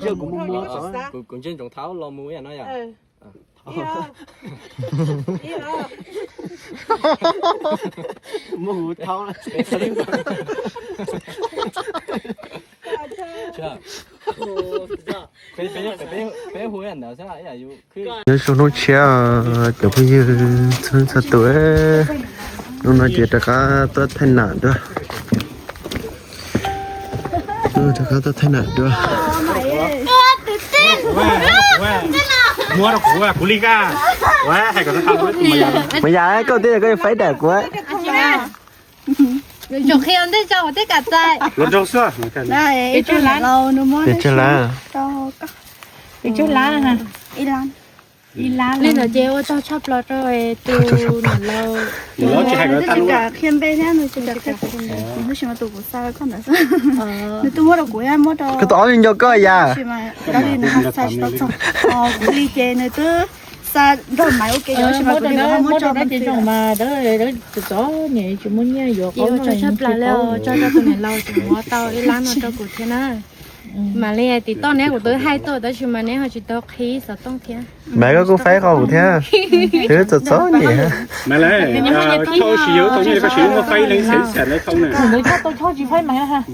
Kuv mus mus, kuv ntsej ntsoov thab los mus ib yam no yom. Muab kuv thab. Peb hu ntawd xwb. Nyob zoo hnub tshiab, cov phooj ywg txhua leej txhua tus, hnub no ces rov qab tuaj thaij nam dua. Rov qab tuaj thaij nam dua. Mas yam koj twb yog koj yuav faib dam kuv. Ntej tso tej kam txais. Ib tug lab. Ib tug lab. Ib tug lab. Li ntawd ces ua tsaug tshaj plaws rau tus niam laus. Nws tsis kam qhia npe thiab, nws tsis kam qhia tus, tab sis mas tus kuv xa rau koj ntawd, nws twb muab rau kuv, muab rau koj tus ob nco koj yam. Dab li nws xa tsis tau txog, kuv li ces nws twb xa nrog Maiv ua ke, tab sis mas kuv li kuv muab rau Maiv Txwv mas. Txom txom nyem tsis muaj nyiaj yuav qau. Ua tsaug tshaj plaws li, tsaug rau tus niam laus tseem muab tau ib lab no rau kuv thiab na. Mam li tim toj neb kuv twb hais tuaj tab sis mas neb ho tsis tau qhib xov tooj thiab. Mas koj kuj faib qau kuv thiab. Twb txom txom nyem. Mas lawv, koj siv yus tau nyiaj koj siv muab faib leej xeev xam lawv tau na. Kuv tau choj tsis faib mas.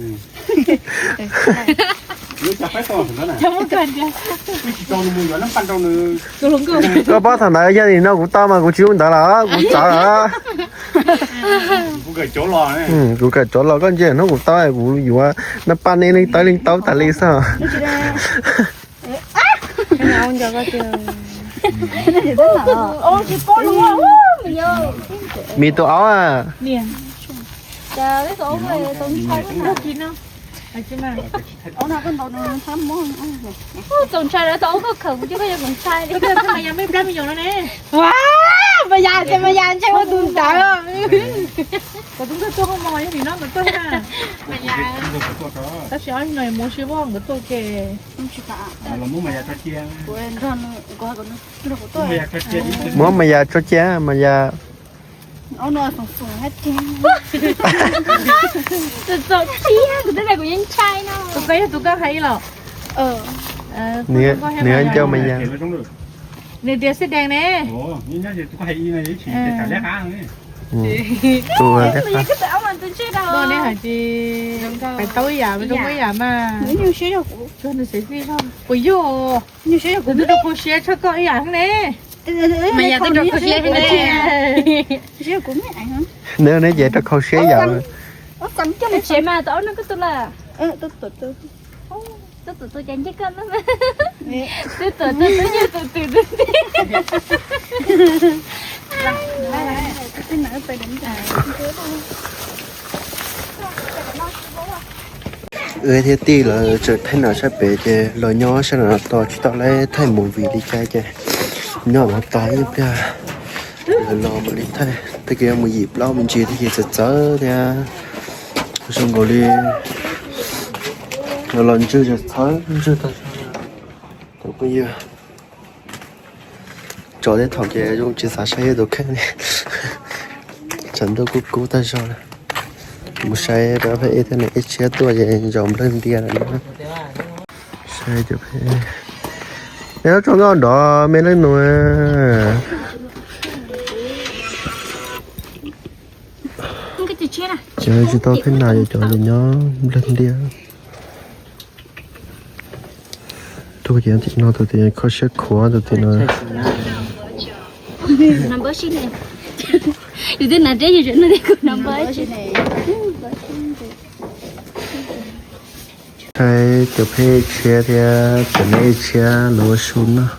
Koj paub thaum ntawd yog li no kuv tau mas kuv tsis ua ntawd lawm, kuv txawv lawm. Kuv kawm cov los koj ntsia hnub kuv tau kuv yuav nab paj nej leej tawb leej taub tas li xwb. Me tus aub a. Txaus ntshai lawm, tau koj khawm kuv coj koj yuav kuv ntshai li. Mas yam ces mas yam ntshe ua tus ntawd. Kuv tus nkauj tuaj hauj mos yog nim no nkawd tuaj na. Tab sis ob no mus sib voj nkawd tuaj ke. Muab mas yam tso cia mas yam. Tus koj yog tus koj hais los? Nws nco mas yam. Nws tias xib dees ne. Pais tau ib yam, zoo ib yam mas. Puas yog? Nws twb rau kho siab tshaj koj ib yam ne. Mas yam twb rau kho siab ne. Nws ne ces rau kho siab yam. Tsev mas tau no koj tus lawm. Tus tus tus cas ncej koj na. Tus tus tus tus yog tus tus tus. Wb thiab tij lawv tseem thaij nam sab pem ces los nyob sab no tos tsis tau lawv thaij movie li cas ces nyob no tos ib pliag. Lawv los mam li thaij, tag kis mus yim plaub me ntsis tag kis txawv txawv thiab. Zoo nkaus li los los ntswg txawv ntswg tag zog. Thaum phooj ywg tso tej thaum ces zoo tsis xav saib tus kheej li. Tsam ntuj kub kub tag zog lawm. Mus saib rau peb ib tug niam ib tshiab tuaj ces zaum nplawg ntias lawm. Saib cov peb, me lub tsob nkauj nrov me leej nus. Cov tsis tau thaij nam yog cov nyob nplawg ntias. Tus tim no tus tim kho siab khuav tus tim no. Saib cov peb tshiab thiab cov me tshiab lawv ua su noj.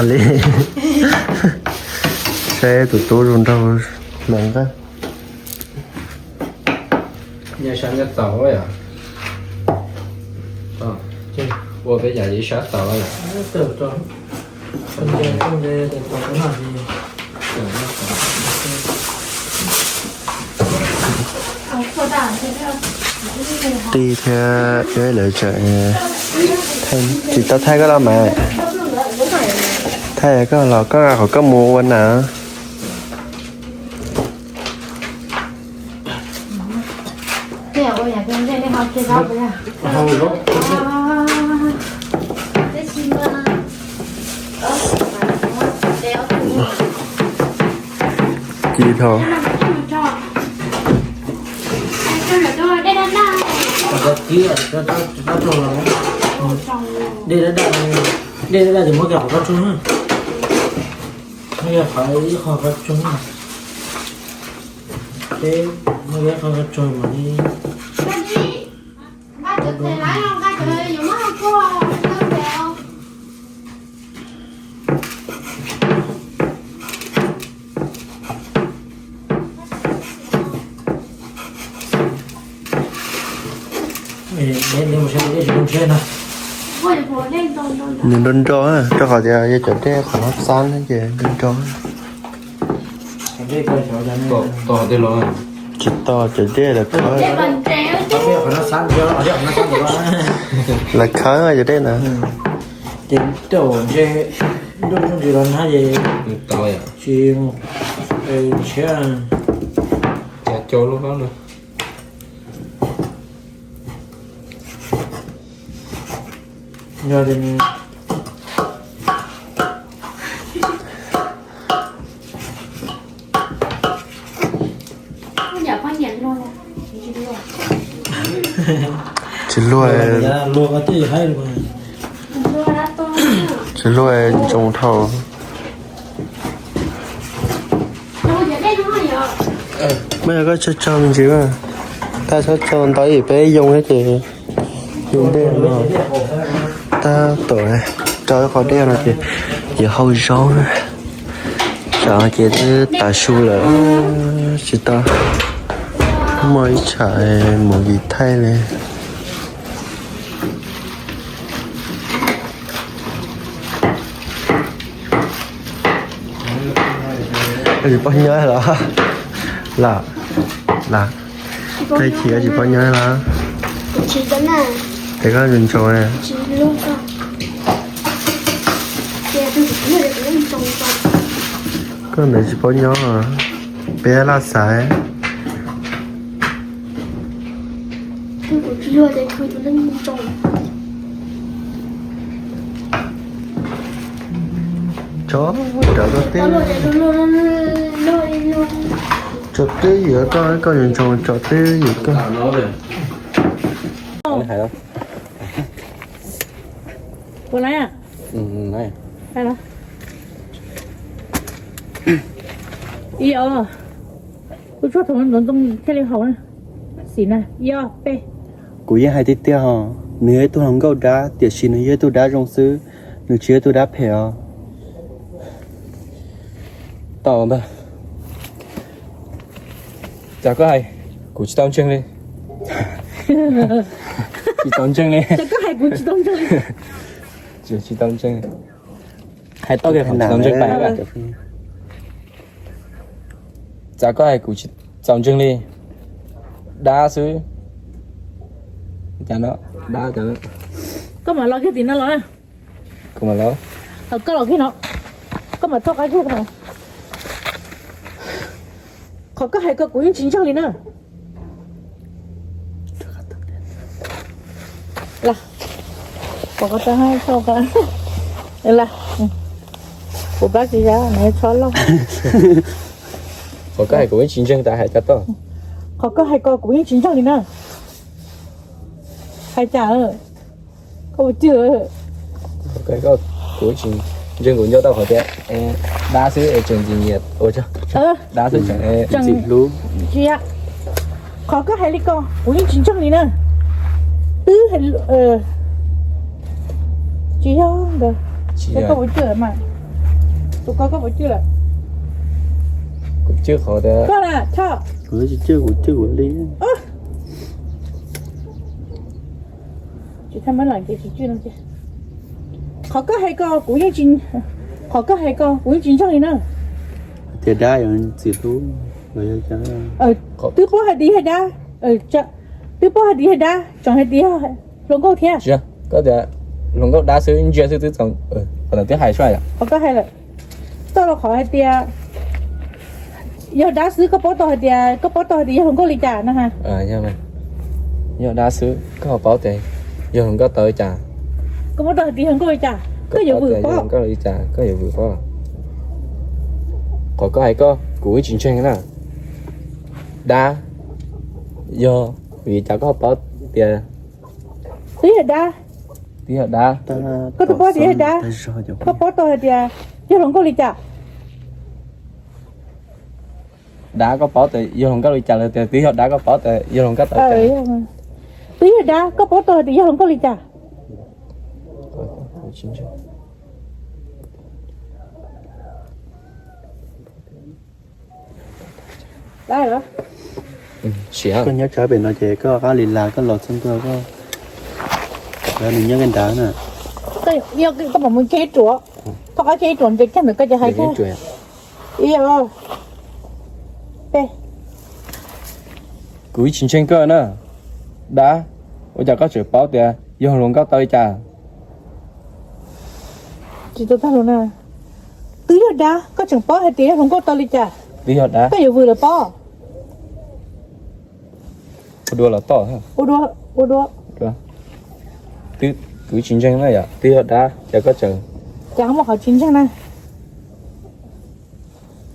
Li saib tus tub zoo nraug hnav nqaij. Nyob sab nyob txaus yom. Ua peb yam ib sab txaus yom. Tij thiab lawv tseem tsis tau thaij koj los mas. Thaij koj los koj qhov koj mus ua na. Ci dhau. Dej daj daj, dej daj daj ces muab kiag qhov qab tsuag na. Muab kiag qhov ib qho qab tsuag na. Peb muab kiag qhov qab tsuag mas li. Nws nro nro, rau qhov tias yog cov dej qhov no xab ces nro nro. Tsis to cov dej lawv khawb. Lawv khawb cov dej na. Ces rau ntshe ntuj ntuj ntsis los nag ces tsis ntshiab. Yog li Tsis luag, tsis luag ntsoov dhau. Mas yog koj tsaug tsaug me ntsis, tab tsaug tsaug ntau ib peb yoo thiab ces yoo dej no. Tab tom rau qhov dej no ces yuav hau zaub na. Tsam no ces twb tav su lawm, tsis tau muaj ib tsam mus vim thaij li. Koj tsis paub nyob los? Lam, lam, tag kis koj tsis paub nyob los? Es koj ntsoov ntsoov. Koj ntawd tsis paub nyob, peb laj xav. Tso, raws koj twb, tso twb ywm koj, koj ntsoov tso twb ywm koj. Ua na. Ib os, kuv tsuag thaum ntxoov ntxoo thiaj li haus na. Xim na, ib os peb. Kuv yeej hais tiag tiag os, nws yog ib tug hluas nkauj dab, tiam sis nws yog ib tug dab zoo xwb, nws tsis yog ib tug dab phem os. Tau ntag. Cas koj hais kuv tsis tau ntseeg li? Tsis tau ntseeg li. Cas koj hais kuv tsis tau ntseeg li? Tsis tau ntseeg. Hais tau kiag qhov tsis tau ntseeg pais. Cas koj hais kuv tsis tau ntseeg li? Dab xwb. Cas no, dab cas no. Koj mam los kiag tim no los. Kuv mam los. Koj los kiag no. Koj mam txoj qab kiag no. Qhov koj hais ko kuv yeej tsis ntseeg li na. Las, pom ko tau hais tau ko. Las, kuv pab tsis ya nws tsho loj. Qhov koj hais kuv yeej tsis ntseeg tas hais cas tau. Qhov koj hais ko kuv yeej tsis ntseeg li na. Hais cas? Koj puas cwj? Kuv tsis ntseeg, kuv nco tau qhov tias dab xwb es tseem ntxim nyiam ua tsaug. Dab xwb tseem ntxim hlub. Tsis yog. Qhov koj hais li ko kuv yeej tsis ntseeg li na. Twb tsis yog ntawd. Koj puas cwj mas? Tus ko koj puas cwj lawm? Kuv cwj qhov tias koj na Thoj. Kuv tsis cwj, kuv cwj kuv li. Tsis tha mab lam ces tsis cwj no ces. Qhov koj hais ko kuv yeej tsis, qhov koj hais ko kuv yeej tsis ntseeg li na. Tias dab yuav ntxim hlub los yog cas? Twb paub hais tias yog dab, twb paub hais tias yog dab, tseem hais tias yog hluas nkauj thiab. Koj tias hluas nkauj dab xwb ntsia xwb twb txaus, qhov ntawd twb hais sua yom. Qhov koj hais lawm, txoj lus qhov hais tias yog dab xwb koj paub tau hais tias, koj paub tau hais tias yog hluas nkauj li cas no ha? Yog dab xwb, koj ho paub tias yawg hluas nkauj tau li cas? Koj paub tau hais tias yawg hluas nkauj li cas? Koj yuav vwm tias yawg hluas nkauj li cas, koj yuav vwm paub? Qhov koj hais koj kuv ib tsis ntseeg na. Dab, yog vim li cas koj ho paub tias twb yog dab? Twb yog dab. Koj twb paub tias yog dab, koj paub tau hais tias yawg hluas nkauj li cas? Dab, koj paub tias yawg hluas nkauj li cas los tias twb yog dab, koj paub tias yawg hluas nkauj tau li cas? Twb yog dab, koj paub tau hais tias yawg hluas nkauj li cas? Koj nyob tsawv pem no ces koj qab li las koj los txog ntua koj, lawv nws nyob koj nrad na. Koj mam mus kiag ib ruam, koj qab kiag ib ruam ces kiag ntawm koj ces hais kiag. Ib, kuv ib tsis ntseeg koj na. Dab, ua cas koj tseem paub tias yawg hluas nkauj tau li cas? Tsis tau tag lus na. Twb yog dab, koj tseem paub hais tias yawg hluas nkauj tau li cas? Twb yog dab. Koj yuav vwm lawm pob? Ua dua los toj. Ua dua, ua dua. Twb, kuv ib tsis ntseeg na yom, twb yog dab ces koj tseem, cas muaj qhov tsis ntseeg na.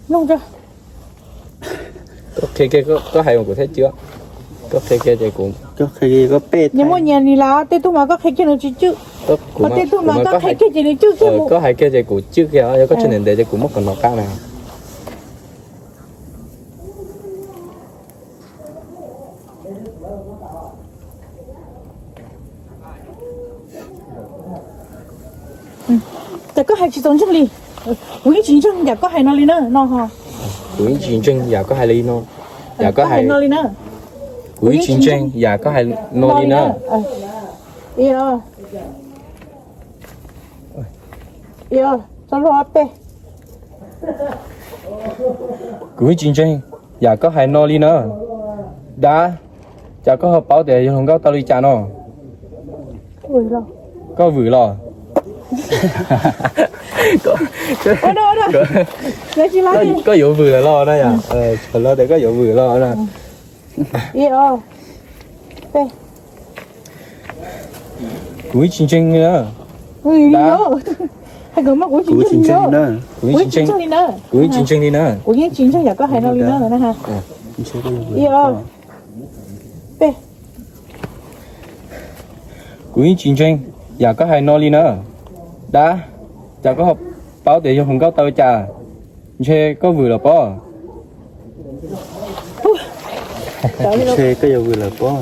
Mloog tso. Koj qhia kiag, koj hais mas kuv thiaj cwb. Koj qhia kiag ces kuv, koj qhia kiag koj peb, nyias muaj nyias li las, tej tug mas koj qhia kiag nws tsis cwb, tej tug mas koj qhia kiag ces nws cwb kiag. Koj hais kiag ces kuv cwb kiag, yog koj tsis ntev ntev ces kuv muab qhov no qab na. Ces koj hais tsis tau ntseeg li. Kuv yeej tsis ntseeg yam koj hais no li na, no ho. Kuv yeej tsis ntseeg yam koj hais li no. Yam koj hais no li na. Kuv yeej tsis ntseeg yam koj hais no li na. Ib, txog lub ob peb. Kuv yeej tsis ntseeg yam koj hais no li na. Dab, cas koj ho paub tias yawg hluas nkauj tau li cas no? Koj vwm los? Koj yuav vwm lawm los na yom? Los tias koj yuav vwm los na. Kuv yeej tsis ntseeg li na. Dab, kuv yeej tsis ntseeg li na. Kuv yeej tsis ntseeg li na. Kuv yeej tsis ntseeg yam koj hais no li na. Kuv yeej tsis ntseeg yam koj hais no li na. Dab, cas koj ho paub tias yawg hluas nkauj tau li cas? Ntshe koj vwm lawm pob. Ntshe koj yuav vwm lawm pob.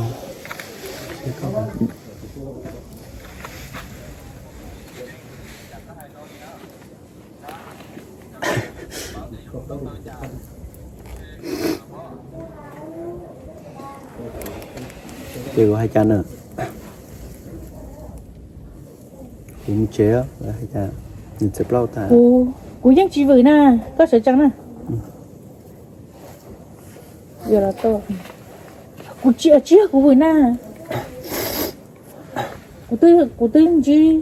Ces kuv hais cas na? Kuv mus tsev, hais cas nws txiav plaub tas. Kuv yeej tsis vwm na, koj sawv tsees na. Kuv tsis, tsis yog kuv vwm na. Kuv twb ntsib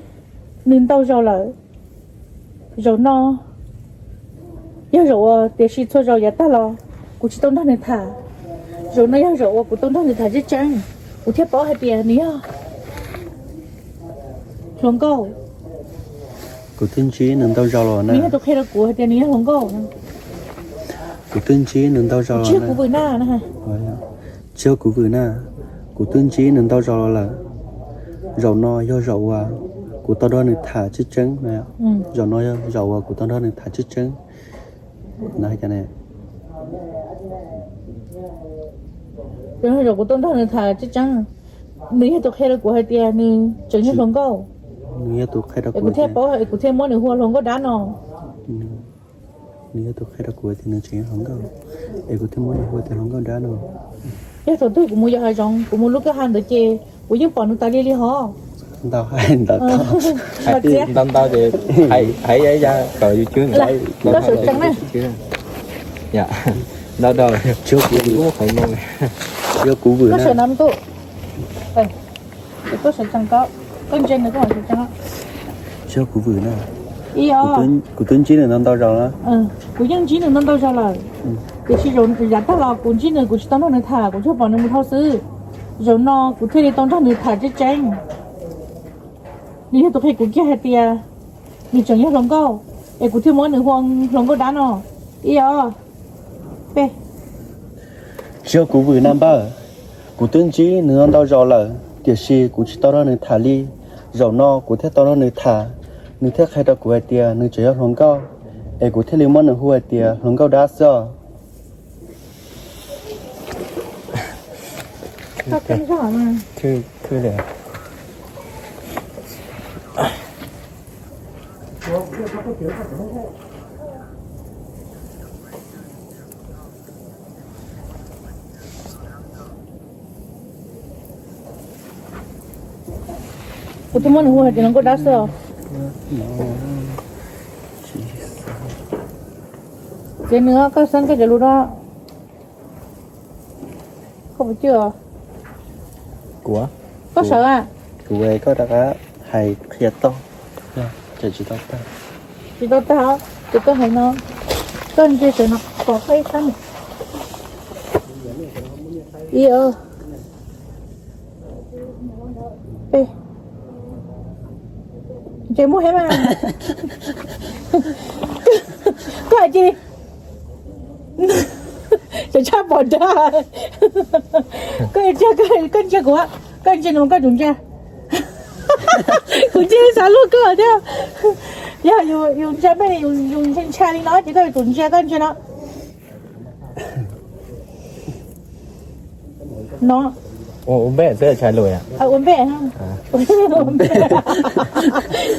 nws ntau zaus lawm. Zaum no yog zaum uas tiam sis txhua zaus yav tag los kuv tsis tau nrog nws tham. Zaum no yog zaum uas kuv tau nrog nws tham tseeb tseeb, kuv thiaj paub hais tias nws yog hluas nkauj. Kuv twb ntsib nws ntau zaus los na. Nws yog tus qhia rau kuv hais tias nws yog hluas nkauj. Kuv twb ntsib nws ntau zaus los na. Tsis yog kuv vwm na. Tsis yog kuv vwm na. Kuv twb ntsib nws ntau zaus los lawm. Zaum no yog zaum uas kuv tau nrog nws tham tseeb tseeb. Zaum no yog zaum uas kuv tau nrog nws tham tseeb tseeb. Zaum kuv tau nrog nws tham tseeb tseeb, nws yog tus qhia rau kuv hais tias nws tseem yog hluas nkauj. Nws yog tus qhia rau kuv thiaj paub, kuv thiaj muab nws hu ua hluas nkauj dab no. Nws yog tus qhia rau kuv tias nws tseem yog hluas nkauj, es kuv thiaj muab nws hu ua tias hluas nkauj dab no. Yog thaum twg kuv mus yos hav zoov, kuv mus lub kwj ha ntawd ces kuv yeej pom nws tas li li hos. Ntau hais ntau, ntau ntau ces hais ya kom yus cwb. Koj sawv tsees na. Ntau ntau, tsis yog kuv vwm. Yog kuv vwm na. Koj sawv tsees, koj ntse nws, koj mam sawv tsees. Tsis yog kuv vwm na. Kuv twb ntsib nws ntau ntau zaus na. Kuv yeej ntsib nws ntau ntau zaus lawm. Tiam sis yav tag los kuv ntsib nws kuv tsis tau nrog nws tham, kuv tsuas pom nws mus dhau xwb. Zaum no kuv thiaj li tau nrog nws tham tseeb tseeb. Nws yog tus qhia kuv kiag hais tias nws tseem yog hluas nkauj, es kuv thiaj muab nws hu hluas nkauj dab no. Ib ob peb. Tsis yog kuv vwm na npawg, kuv twb ntsib nws ntau zaus lawm, tiam sis kuv tsis tau nrog nws tham li. Zaum no kuv thiaj tau nrog nws tham, nws thiaj qhia rau kuv hais tias nws tseem yog hluas nkauj, es kuv thiaj li muab nws hu hais tias hluas nkauj dab xwb os. Kuv twb muab nws hu hais tias hluas nkauj dab xwb os. Ces nws, koj xeeb koj cov lus no, koj puas cwj os? Kuv, koj sawv a? Kuv, koj rov qab hais qhia tau. Tsis tau tag, ces koj hais no, koj ntsia sawv no kom koj ib sab. Ib ob peb. Ntses muaj heev mas. Koj hais cia li, tseem tshaj pom dab. Koj ntsia, koj ntsia kuv, koj ntsia no koj tsum ntsia. Kuv ntsia xav luag koj thiab. Yog yus ntsia peb yus ntshai ntshai li no ces koj yuav tsum ntsia koj ntsia no. No. Ua npe xwb tshai lus. Ua npe.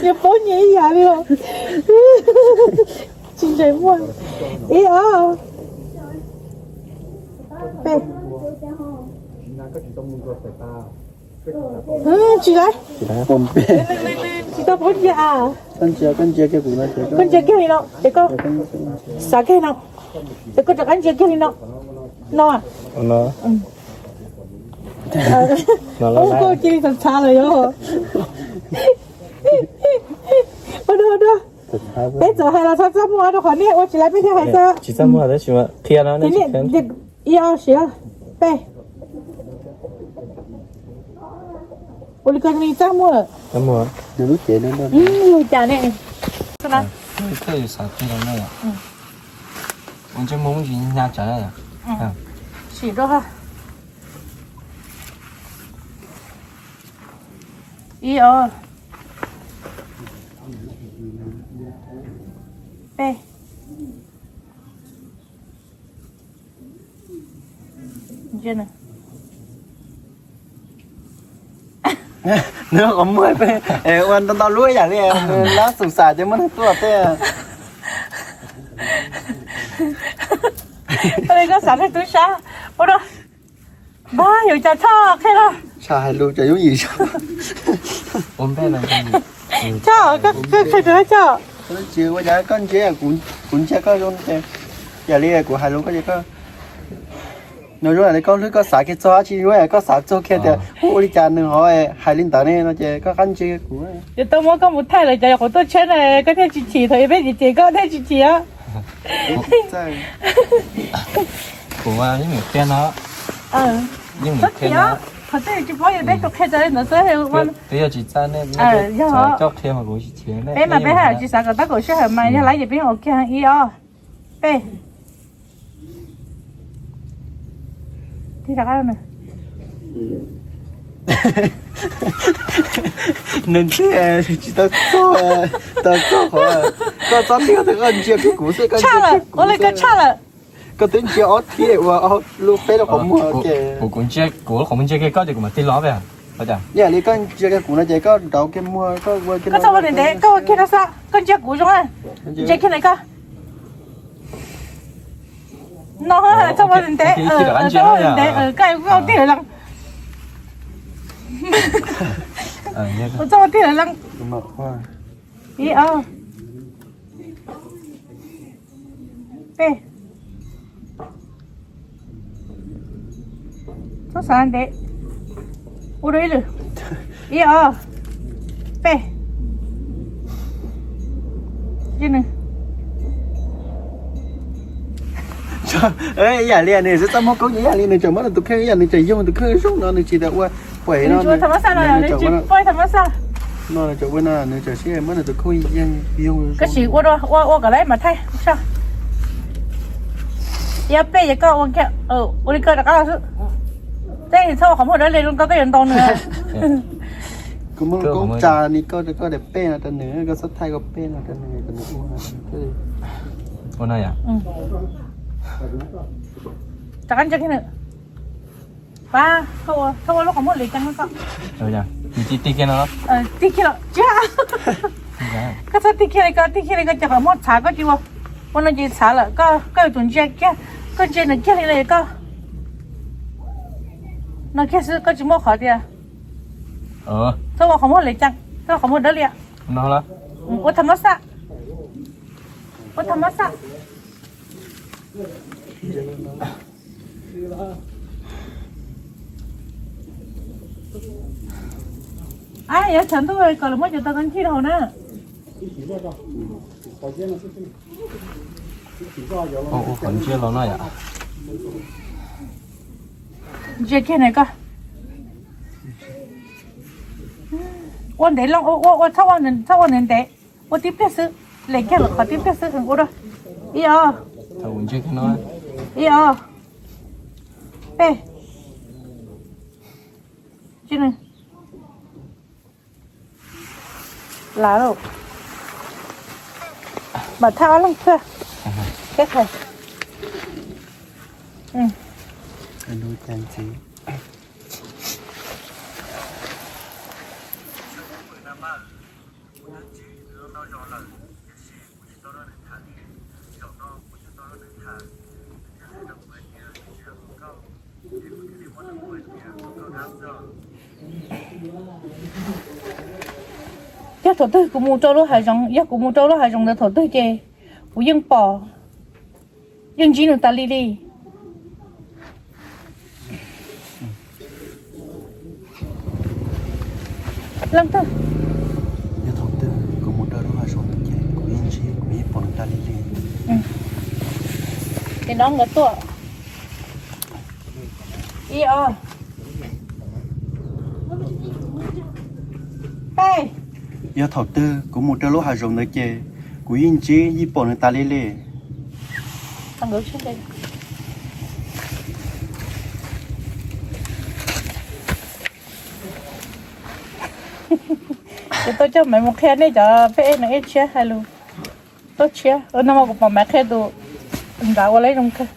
Yuav paub nyias ib yam li. Tsis ntshai muaj. Ib ob peb. Tsis lawm. Tsis tau paub ntsia a. Koj ntsia kiag li no, ces koj xav kiag no, ces koj rov qab ntsia kiag li no. No. Ua koj cia li txhav txhav lawm yog. Ua dua, ua dua. Peb txawm hais los txhob txaj muag rau qhov nej ua tsis lawv peb thiaj hais xwb. Tsis txaj muag tab sis qhia no. Ib ob siav peb. Ua li ko li txaj muag. Nws lub cev no, lub cas ne. Sim rau ha. Ib ob peb. Nws qhov muag peb ua ntau ntau lub yam li lab xum xam ces muab nws tuaj tej. Koj xav nrog tub sab ua rau npawg yus cas Tshoj qhia los. Tshaj hais lus cov yooj yim. Tshoj, koj qhia rau Tshoj. Tsis ua cas, koj ntsia kuv ntsia koj zoo ces yam li kuv hais lus koj ces koj no zoo li koj hlwb koj xav kiag txog dab tsi zoo, koj xav txog kiag tias ua li cas nws ho hais li ntawd ne no ces koj qab ntsia kuv. Yuav tau muab koj mus thaij lawm cov nyuam qhuav tuaj tsheb na, koj thiaj tsis chim, thaum peb chim ces koj thiaj tsis chim. Kuv yeej qhia no, yeej qhia no. Qhov twg tsis paub yog peb tus qhia tau li ntawd xwb. Twb yog tsis txaj nej coj qhia mas kuv tsis chim. Peb mas peb haj tsis xav kom tab kaum sij hawm mas yog lawv ces peb ua kiag ib ob peb. Nws ntsia tsis tau txog, tau txog qhov koj txob tiag tias koj ntsia kiag kuv xwb, koj ntsia kiag kuv xwb. Koj twb ntsia ob thib ua lub peb lub qhov muag ces kuv, kuv ntsia kuv lub qhov muag ntsia kiag koj ces kuv mam tig los peb. Yam li koj ntsia kiag kuv no ces koj ntaus kiag muag koj ua kiag, koj txhob ua ntev ntev, koj ua kiag no xwb, koj ntsia kuv zoo, ntsia kiag ntawm koj. No txhob ua ntev ntev, txhob ua ntev ntev, koj ua tij lawv lees. Ua txhob ua tij lawv lees. Ib ob peb. Txhob xav ntev. Ua dua ib lwm. Ib ob peb. Cia nws. Ib yam li nws txaj muag koob ib yam li nws tseem muab nws tus kheej ib yam nws tseem yoog tus kheej zoo no nws tsis tau ua phem no. Nws tsis ua tham ma xaj no, nws tsis poj tham ma xaj. No nws tseem ua no nws tseem siab muab nws tus kheej yoog. Koj sim ua ua kom lawv mam thaij soj. Yog peb ces koj ua li koj rov qab los xwb. Tej txhob ua qhov muag dawb li zoo koj, koj yuav ntaus nws. Kuv muab koob tsa ni koj, koj daim pej no rau nws, koj txhob thaij koj pej no rau nws, kom nws ua. Ua no yom? Rov qab ntsia kiag nws. Pab, koj ua lub qhov muag li cas koj? Tig kiag no. Tig kiag los tsis, koj txhob tig kiag li, koj tig kiag li koj ces qhov muag txhav koj tsis ua. Ua no ces txhav lawm, koj yuav tsum ntsia kiag, koj ntsia nws kiag li los koj no kiag xwb, koj tsis muaj qhov tias txhob ua qhov muag li cas, txhob ua qhov muag dawb li. Ua tham ma xaj, ua tham ma xaj. Ab, yuav tshav ntuj kom lawv muab cov tau koj nkhij rau hauv na. Ua qhov ntsia los no yom. Ntsia kiag na koj. Ua ntev loo, ua, ua, txhob ua ntev ntev, ua tib pliag xwb, les kiag lawm qhov tib pliag xwb, ua dua. Ib os. Ib os. Peb. Lam lawm. Mam thaij ob leeg thiab. Teb thaiv. Yog thaum twg kuv mus rau lub hav zoov, yog kuv mus rau lub hav zoov ntawd thaum twg ces kuv yeej pom, yeej ntsib nws tas li li. Leej twg? Yog thaum twg kuv mus rau lub hav zoov ntawd ces kuv yeej ntsib, kuv yeej pom nws tas li li. Ces no nkawd tuaj. Ib os. Peb. Yog thaum twg kuv mus rau lub hav zoov ntawd ces kuv yeej ntsib yeej pom nws tas li li. Ces tuaj coj Maiv mus qhia nej cov peb ej no ej tshiab hais lus. Tuaj tshiab no mas kuv pom Maiv qhia tus nrad ua lawv zoo kawg.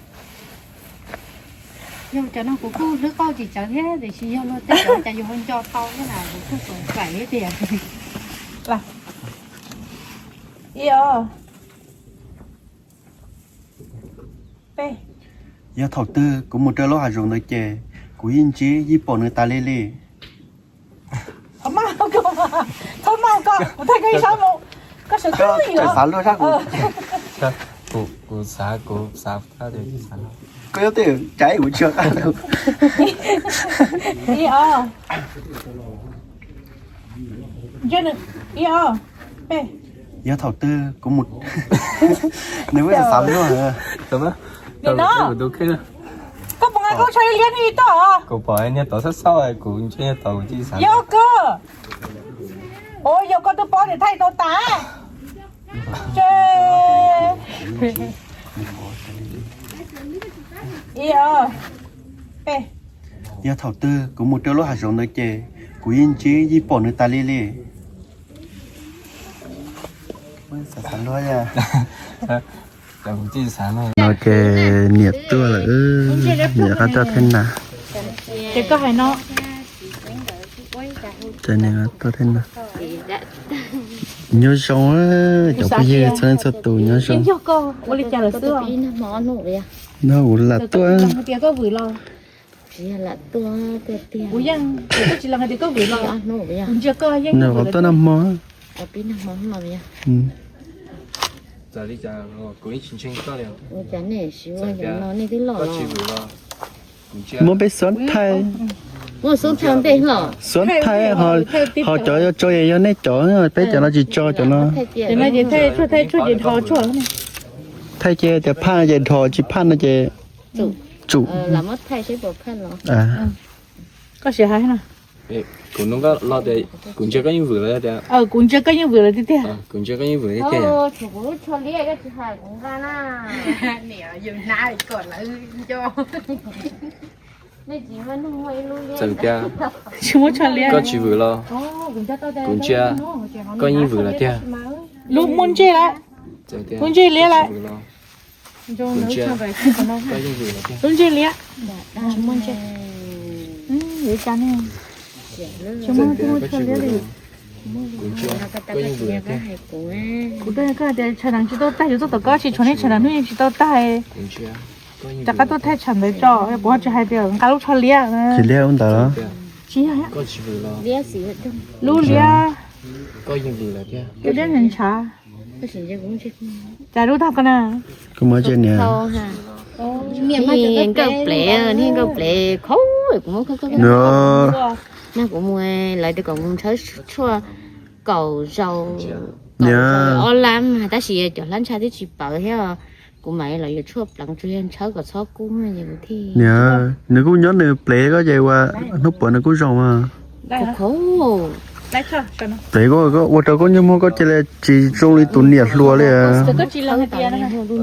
Yog cov no kuv kuj hlwb qauj tsis tsawv thiab tiam sis yog luag tej cov cas yus ho nco tau thiab na kuv kuj xav tias ib os. Yog thaum twg kuv mus rau lub hav zoov ntawd ces kuv yeej ntsib yeej pom nws tas li li. Thaum maj, thaum maj koj, kuv thaij koj ib sab mus. Koj sawv tsees xav luag sab kuv. Kuv xav, kuv xav, koj yog tej cai kuv tsis qab lug. Ib os. Ib os. Peb. Yog thaum twg kuv mus, nws pheej xav luag. Nim no koj puas nqa koj tsho ib liab nej toj? Kuv pom niag tod xab xauj kuv ntshe niag tod kuv tsis xav. Yog koj, ua yog koj twb paub tias thaij tau tas. Ib os. Peb. Yog thaum twg kuv mus rau lub hav zoov ntawd ces kuv yeej ntsib yeej pom nws tas li li. No ces niam tuaj lawm, niam rov qab tuaj theb na. Ces koj hais no, tuaj theb na. Nyob zoo, cov phooj ywg txhua leej txhua tus nyob zoo. Yog koj ua li cas lawm xwb? No kuv lam tuaj. Kuv yeej, kuv tsis los hais tias koj vwm los, kuv ntsia koj yeej, no kuv tuaj noj hmo. Muab peb xub thaij, xub thaij ho cov yuav tso yog nej cov, peb cov no tsis tso cov no. Thaij tshuaj, thaij tshuaj ces dhos tshuaj. Thaij ces tias phaj no ces dhos, tsis phaj no ces tsum. Koj sim hais no. Kuv ntsia koj yeej vwm lawm tiag. Kuv ntsia koj yeej vwm lawm tiag tiag. Kuv ntsia koj yeej vwm tiag tiag. Txawm tias koj tsis vwm los kuv ntsia koj yeej vwm lawm tiag. Lub muaj ntsej lawm. Lub ntsej liab lawm. Lub ntsej liab. Tsis muaj ntsej. Tsis muaj, tsis muaj tsho liab li. Kuv twb hais koj tias tshav nab tsis tau tag, yuav tuaj tom koj tsis tshuav nej tshav nab hnub yeej tsis tau tag. Rov qab tuaj thaij tshav ntawd tso, kuv ho tsis hais tias nqa lub tsho liab. Tsis liab lub ntawd. Tsis yog. Lub liab. Lub liab ntshav. Cas lub tag ko na. Kuv muab cia niam. Nkauj plev, nkauj plev khaub. Nag kuv mus lawv tias kom mus ntshawb tshuaj kaum zaus, ob lab, tab sis cov hlab ntsha twb tsis pawv thiab. Kuv mam los yuav tshuaj pleev tsuas yog ntshawb kom txhob kub es kuv thiaj. Niam, nws kuj nyob nws plev koj ces ua hnub puav nws kuj zoo mas. Plev koj, ua rau koj nyuag muag koj cia li tsis zoo li tus niam hluas li.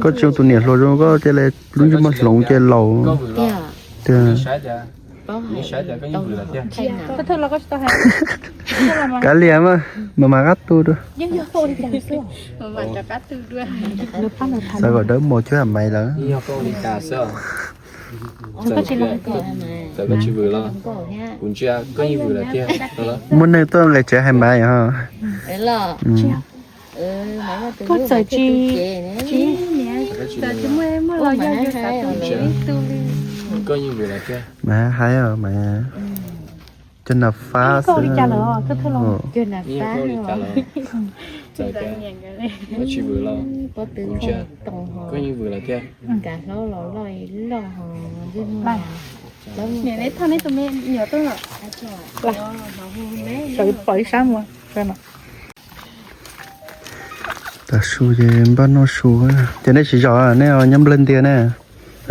Koj tsis zoo tus niam hluas zoo, koj cia li lub ntsej muag hloov cia laus. Kav liam mas, mas mas qab tu dua. Xav kom dawb mos cuag Maiv lawm. Txawm koj tsis vwm los kuv ntsia koj yeej vwm lawm tiag. Muaj neeg tuaj nqis tsev hais Maiv ho. Koj txawm tsis, tsis, txawm tsis muaj, muaj los yog yus xav tus li tus li. Koj yeej vwm lawm tiag. Maiv hais os Maiv. Cov nas fab xwb. Koj tsis vwm los kuv ntsia koj yeej vwm lawm tiag. Niam, neb thauj neb tus me nyuam tuaj los. Sawv pom ib sab mus. Tav su ces npaj noj su. Ces nej tsis zaum, nej nyob nplawg ntiag ne.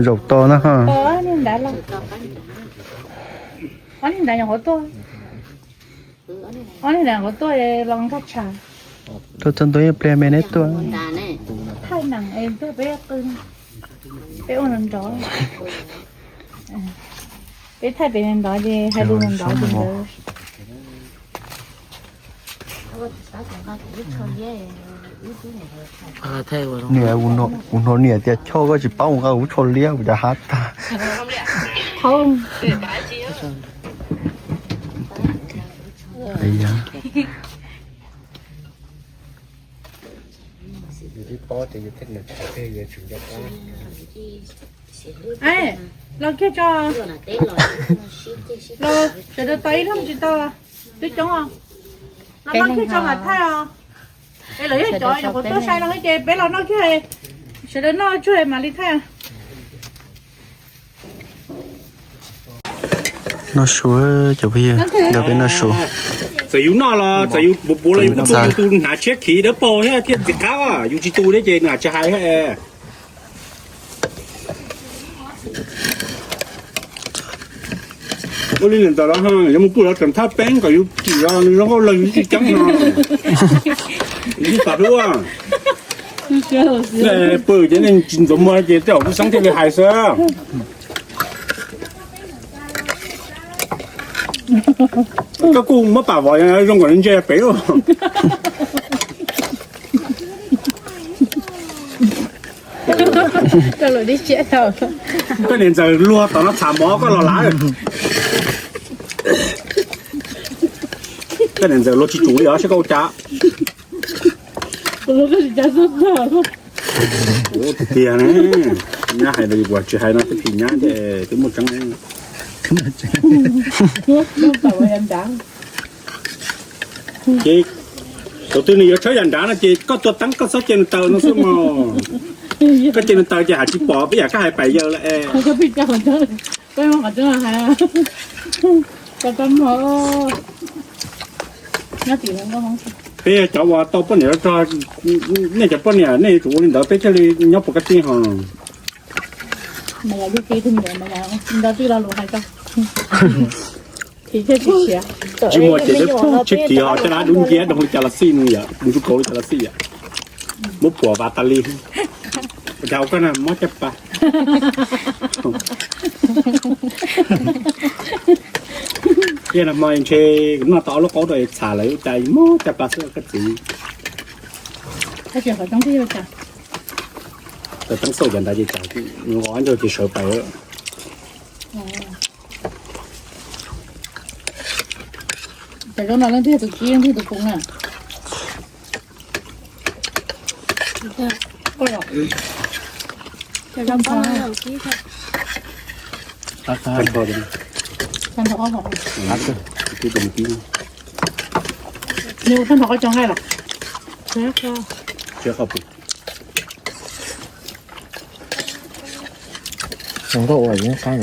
Zaum tos no ho. Ob niag ntawd nyuam qhuav tuaj, ob niag ntawd nyuam qhuav tuaj los nkag tshav. Tuaj txog ntua ib pliag me neb tuaj. Thaij nees es tuaj peb qw, peb ua nrov nrov. Peb thaij pem nrov ces hais lus nrov nrov tus ntawd. Niam, kuv hnov niam tias Choj koj tsis paub mus nqa kuv tsho liab kuv cas hav tag. Los kiag tso, los sawv daws tos ib lub tsis tau, twb coob os. Los noj kiag tso mam thaij os. Es lawv yog cov nyuam qhuav tuaj sai no ces peb los noj kiag, sawv daws noj tsuag mam li thaij. Noj su, cov phooj ywg, nrog peb noj su. Txawm yus noj los txawm yus puv puv los yus kuj tu, yus tu hnav tshiab khiv dawb paug thiab thiaj ntxim qab, yus tsis tu thiab ces nws tsis hais thiab. Ua li ntawd los yuav mus pw lawv teem thaj peeb kom yus kim los nws zoo nkauj leej yus tsis ceeb no. Yus tsis pom hlub. Pw ces nej tsis ntxuav muag ces tej zaum kuv xeeb thiaj li hais xwb. Koj kuj muab pam vov zoo kom ntse pem lauj. Koj niam ntxawm luag tom no txham mov koj los lav. Koj niam ntxawm luag tsis tsum li os, saib koj ua cas. Tiag ne, nyab hais li kuv tsis hais no twb phim nyab ces twb muaj tseeb. Ces thaum twg nws yuav tshawb yam nrad no ces koj tua teeb koj txhob cia nws taws no xwb mog. Koj cia nws taws ces hais tsis pom peb yam koj hais pais yawg lawm es. Peb cov uas tau poj niam rog, nej cov poj niam nej yuav tsum ua li ntawd peb thiaj li nyob puas kaj tij ho. Tsis muaj ces dawb paug tsis kiv ho caj dab dub nciab doog li cas los xij yom, ntsuj kaus li cas los xij yom. Muab puas vas tas li. Ua cas ua koj na mob caj pas. Tiag no hmo ntshe noj tau ob lub qaub rau es txham lawm ua cas mob caj pas xwb koj txiv. Tau teeb xauj cov ntawd ces tsam nws nqos ncaug ces sawv pais. Cov zaub no leej twg yog tus kib leej twg tus poob na? Nws ua tag nrho qab cov nqaij los? Zoo nkauj ua yeej qab,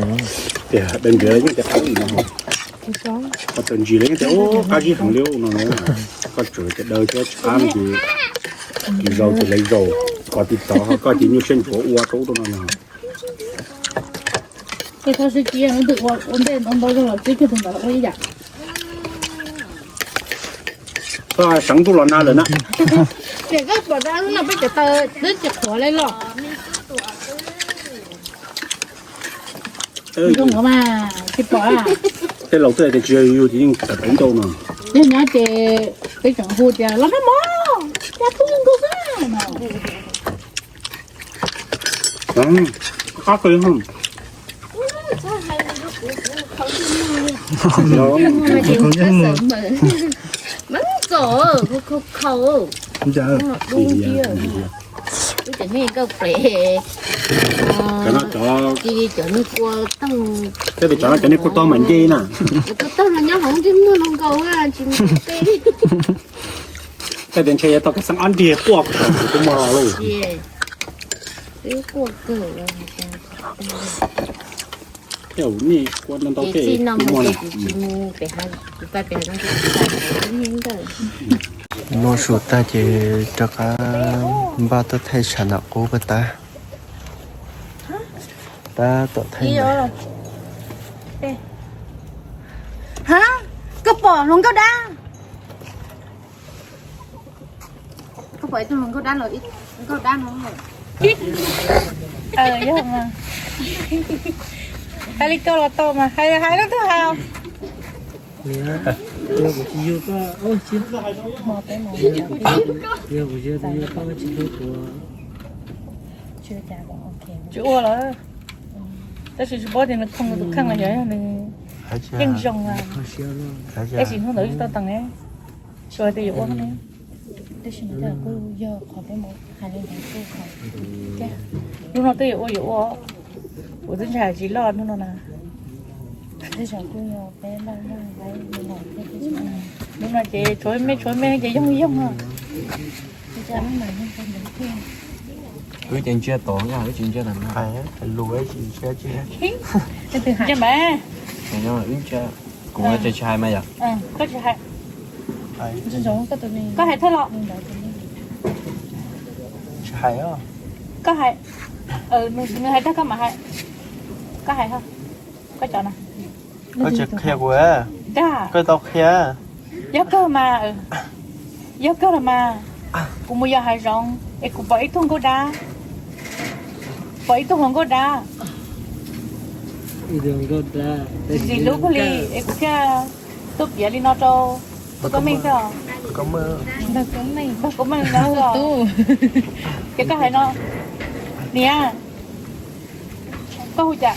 tias dawb ntawd yeej tias qab li no, koj txawm ntsis los yeej tias qab zib heev li no, koj tseem tias daw thiab tsis qab no ces zaus ces lawv zaus, koj tiv tov koj ces nyuaj siab ntsuav ua rau ub rau no no. Koj txhob sib cia, leej twg ua ntej ntau ntau zog los twb cuag tus ntawd los ua ib yam. Koj seev ntuj los nag lawm na. Ces koj pom dab no peb cov taw twb tsis qhuav li los. Zoo mas tsis pom. Tej laus twb tias tsis yog yus ces yeej tawm tau ntau no. Yog nyob ces peb tseem hu tias los noj mov, cas phooj ywg nkaus xwb no. Qab kawg. Cov no cov, cov no cov niag kua tog mas nce na. Kua tog no nyob hauv ntsej muag no nkaus, tsis muaj tej. Tej tias ntshe yuav tau kab xeeb ob nrig quaj kuv kuv mog lauj. Tej ub nej kua ntau ntau tej kuv mog na. Muaj su tag ces rov qab npaj tuaj thaij tshav nram qub puag ta. Tab tom thaij. Koj pom hluas nkauj dab? Koj pom ib tug hluas nkauj dab los, nkauj dab no? Yog mas. Hais li koj los tau mas, hais hais leej twg hais? Tsis ua lawm. Tab sis tsis paub tias nws khoo tus kheej los yog nws yeej zoo. Tab sis hnub ntawd tsis tau tees, tsis hais tias yuav ua ne. Tab sis mas kuj yog qhov peb mus hais li ntawd kuj, hnub no twb yuav ua yuav ua, kuv twb ntshai tsis loj hnub no na. Hnub no ces tshuav me tshuav me ces yoog yoog os. Wb ces ntsia tom, wb tsis ntsia tom no. Lus wb tsis ntsia tsis. Ntsia mas. Wb ntsia, kuv tsis hais mas yom. Koj tsis hais. Koj hais thawj los. Tsis hais. Koj hais. Nws hais tag koj mam hais. Koj hais. Koj cov na. Koj tsis qhia kuv. Dag, koj tau qhia. Yog kawg mas, yog kawg los mas, kuv mus yos hav zoov es kuv pom ib tug nkauj dab, pom ib tug hluas nkauj dab, ntxim hlub kawg li es kuv thiaj tuaj piav li no rau tus koj meej thiab. Npawg Koob Meej no. Ces koj hais no, niam, koj hu cas?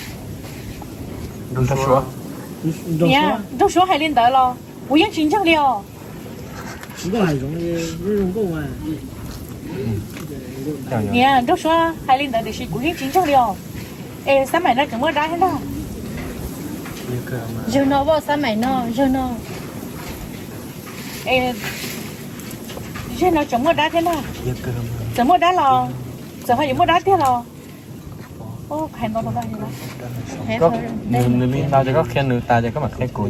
Niam, Nraug Suav hais li ntawd los kuv yeej tsis ntseeg li os. Niam, Nraug Suav hais li ntawd tiam sis kuv yeej tsis ntseeg li os. Es xab maim no tseem muaj dab thiab ntag. Zaum no, xab maim no, zaum no, zaum no tseem muaj dab thiab ntag. Txawm muaj dab los, txawm ho yuav muaj dab tiag los, Nws li ntau ces koj qhia nws tas ces koj mam qhia kuv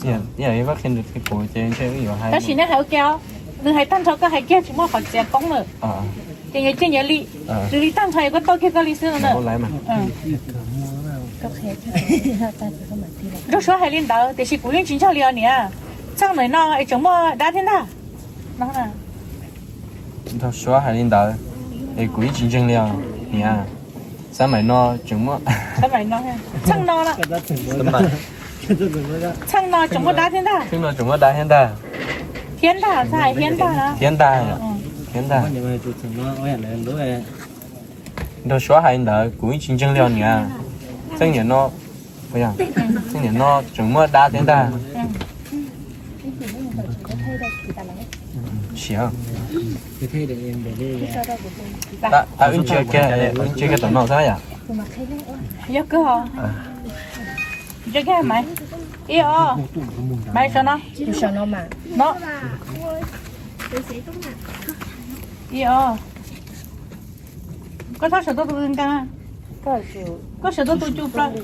thiab. Yog koj qhia nws qhia kuv ces ntshe wb yuav hais. Tab sis nej hais ua ke os, nws hais tag nrho koj hais kiag tsis muaj qhov txiav koob lawm. Ces nyias cia nyias li, nws li tag nrho es koj tau kiag koj li xwb no na. Nraug Suav hais li ntawd tiam sis kuv yeej tsis ntseeg li os niam. Txheej ntawm no es tseem muaj dab thiab ntag. Nraug Suav hais li ntawd es kuv yeej tsis ntseeg li os niam. Xab maim no tseem muaj, txheej no, txheej no tseem muaj dab thiab ntag. Txheej no tseem muaj dab thiab ntag. Thiab ntag, thiab ntag, thiab ntag, thiab ntag. Nraug Suav hais li ntawd kuv yeej tsis ntseeg li os niam. Txheej niam no, txheej niam no tseem muaj dab thiab ntag. Siav, tab wb ntsia kiag, wb ntsia kiag tom no xwb yom. Yog kawg os. Ntsia kiag Maiv. Ib os. Maiv, saum no. No. Ib os. Koj txhob sawv tuaj tus nkees, koj sawv tuaj tus cus plaws.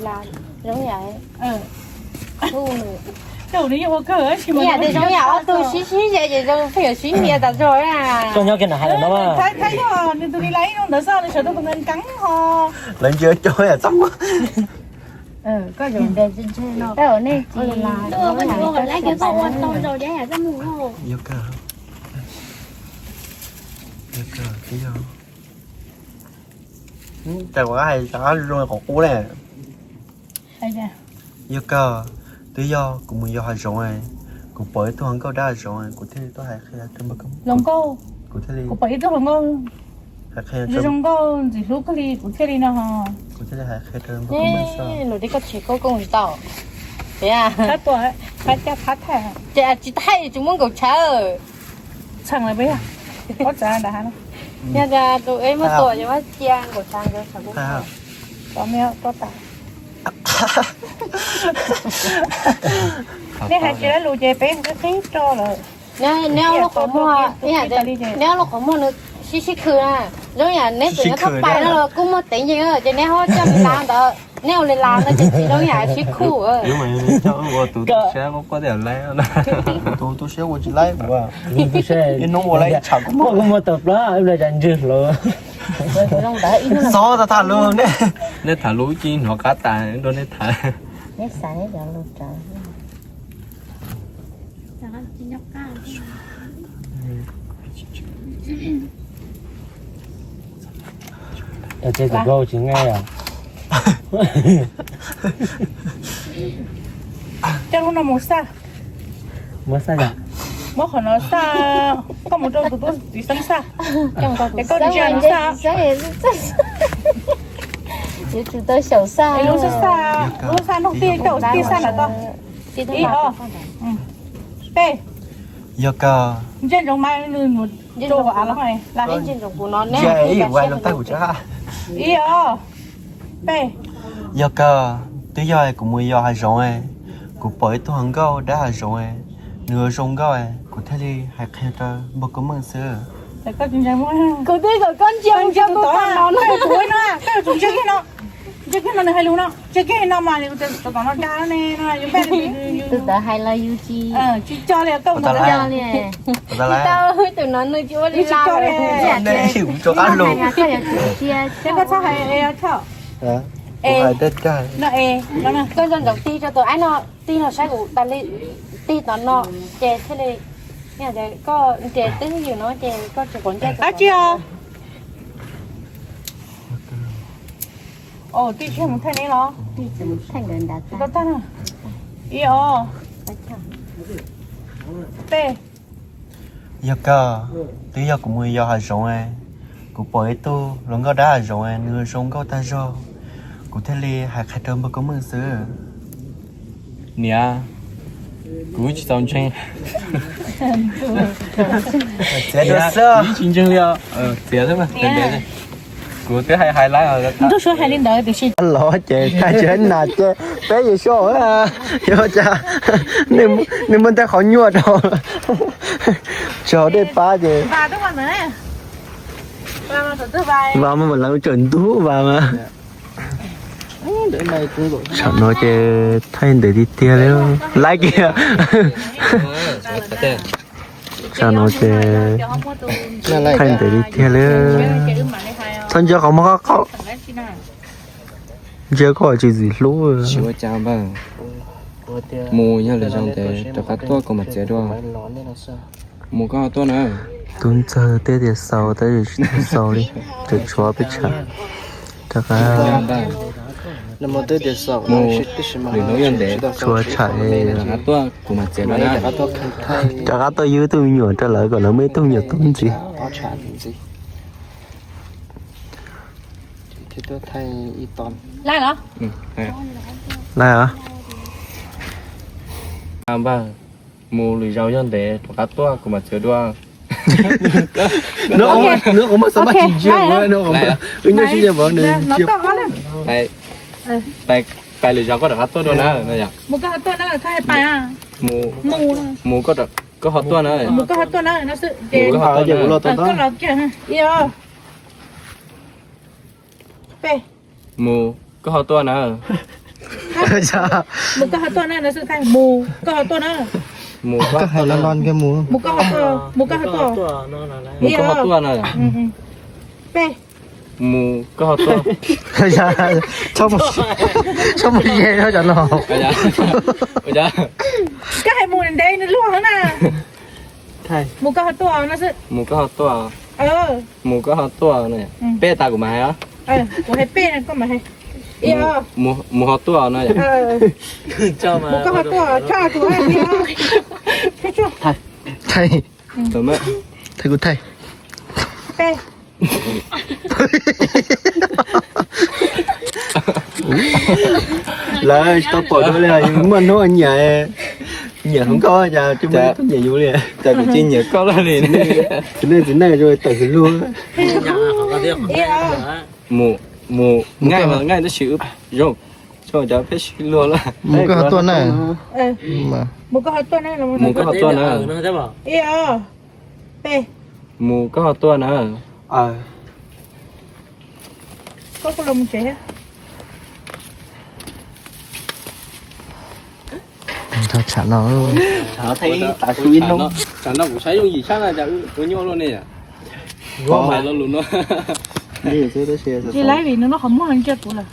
Tej zaum nws yeej ua kawg tab sis mas zoo yam ob tug sib sib ze ces zoo pheej yuav sib ntiav tas zog. Koj nyob kiag no hais lawm no. Thaib yog nws tus li lais ib zoo ntawd xwb, nws sawv tuaj tus nkees nkees ho. Lawv ntsia cov yam txaj muag. Koj zoo, nej tsis ua li lais. Cas kuv hais zoo qhov qub ne. Yog kawg, twb yog kuv mus yos hav zoov, kuv pom ib tug hluas nkauj dab hav zoov, kuv thiaj li tuaj hais qhia rau npawg Koob. Hluas nkauj? Kuv thiaj li, kuv pom ib tug hluas nkauj zoo nkauj ntxim hlub kawg li, kuv thiaj li no. Kuv thiaj li hais qhia rau npawg Koob meej xwb. Lus dib koj tseg koob koob tsis tau. Ces tsis thaij tsis muab nkaus tshav. Txheem lawm puas yog? Yog tias tus es muab tua ces muab cia nkaus tshav nkawd tshav koob. Nej hais tsis laib lus ces peb qib qib rau lawm. Neb ob lub qhov muag, neb ob lub qhov muag nws sib sib khw na, zoo yam neb txawm nyob thaj pais no los kuj muaj teev yees, ces neb ho coj li lav ntawd, neb ua li lav ntawd ces tsis zoo yam sib khw. Tus tu siab ua tsis laib, ib hnub ua laib ib tsham kuj muaj, kuj muaj tau plaub ib lo cas ntswg hlo. Txhob tham lus ne. Nej tham lus ib ce hnov qab tas rau nej tham. Tau ces kuv tsis nqaij os. Coj lub no mus xaj. Muab xaj yom? Muab qhov no xaj, koj mus rau tus tub txiv xeeb xaj. Es koj ntsia lub xaj. Yuav tsum tau xyaum xaj. Lub xaj, lub xaj nug tij, koj ua tij xaj ntawm koj. Ib, ob, peb. Yog kawg. Ntsia ntsoov mas nws mus rau av los. Ntsia ib yam lus tag kuv tsa. Ib, ob, peb. Yog kawg, twb yog kuv mus yos hav zoov, kuv pom ib tug hluas nkauj dab hav zoov, nws ua zoo nkauj, kuv thiaj li hais qhia rau npawg Koob meej xwb. Kuv twb kom koj ntsia mus rau tus tom no, koj yuav tsum ntsia kiag no, ntsia kiag no nws hais lus no, ntsia kiag no mas tom no dag ne, tus tawv hais los yus tsis, tsis co li, koj mus tsis co li. Tsis tau, tus no nws tsis ua li, tsis co li. Koj txhob hais e, no e, koj nco ntsoov tig rau tus aib no, tig no saib kuv tas li, tig tom no, ces thiaj li, koj nres twb yus no ces koj tsis quav ntsej. Dab tsi os? Tij tsis mus thaij neb los? Tau tag. Ib, ob, peb. Yog kawg, twb yog kuv mus yos hav zoov, kuv pom ib tug hluas nkauj dab hav zoov, nws zoo nkauj tag zog, kuv thiaj li hais qhia rau npawg Koob meej xwb. Niam, kuv tsis txaus ntseeg. Txiav dua xwb. Kuv tsis ntseeg li os. Txiav xwb mas. Kuv twb hais hais lawm. Ntuj suav hais li ntawd tiam sis los ces tag tsis hais nas ces peb yeej soj, yog cas nws muaj ntej qhov nyuaj rau, tsis haus dej pab ces. Vas mas mam lawv tsawm ntub vas mas. Tsam no ces thaij ntev tiag tiag li. Laiv kiag. Tsam no ces thaij ntev tiag tiag li. Txhob ntsia qhov muag qab qaum. Ntsia koj tsis txwm hlub. Mus yog lwm zaus ntev rov qab tuaj kuv mam txiav dua. Mus koj ho tuaj na. Tub ntxawg teb tias xaus tab sis tsis tau xaus li, tseem tshuav peb tsham. Rov qab, mus lwm hnub yog ntev tshuav tsham li, rov qab tuaj kuv mam txiav dua na. Rov qab tuaj yug ib tug me nyuam rau lawv kom lawv muaj ib tug me nyuam tub ntxiv. Laiv os. Mus lwm zaus yog ntev rov qab tuaj kuv mam txiav dua. Nws qhov muag xav mas tsis ntsia, nws qhov muag, wb nyob sib ntsia mas nws ntsia. Pais lwm zaus koj rov qab tuaj dua na. Mus koj ho tuaj na. Mus koj ho tuaj na. Mus koj ho tuaj na. Mus koj ho tuaj na. Mus koj ho tuaj na, no xwb, mus koj ho tuaj na. Mus koj ho tuaj na. Mus koj ho tuaj, mus koj ho tuaj. Mus koj ho tuaj na. Peb. Mus koj ho tuaj. Txhob mus ze no cov no. Koj hais mus ntev nws luag na. Mus koj ho tuaj no xwb. Mus koj ho tuaj. Mus koj ho tuaj na. Peb tas kuv mam hais os. Kuv hais peb, koj mam hais. Mus ho tuaj no. Mus koj ho tuaj, tso kuv. Thaij, thaij kuv thaij. Peb. Lawv tsis tau pom dua li, muaj hnub nyiam, nyiam hluas nkauj cas tsis muaj ib tug nyiam yus li. Cas kuv tsis nyiam koj li. Txiv neej txiv neej tawm hws luag. Mus, mus, ngaij mas ngaij tab sis zoo, zoo cov peb sib luag lawm. Mus koj ho tuaj na. Mus koj ho tuaj na. Mus koj ho tuaj na. Mus koj ho tuaj na. Thaij tsam no, tsam no kuv saib yooj yim tshaj na, cas ua nyuaj luaj ne. Tsis laib vim nws lub qhov muag ntsia kuv lawm.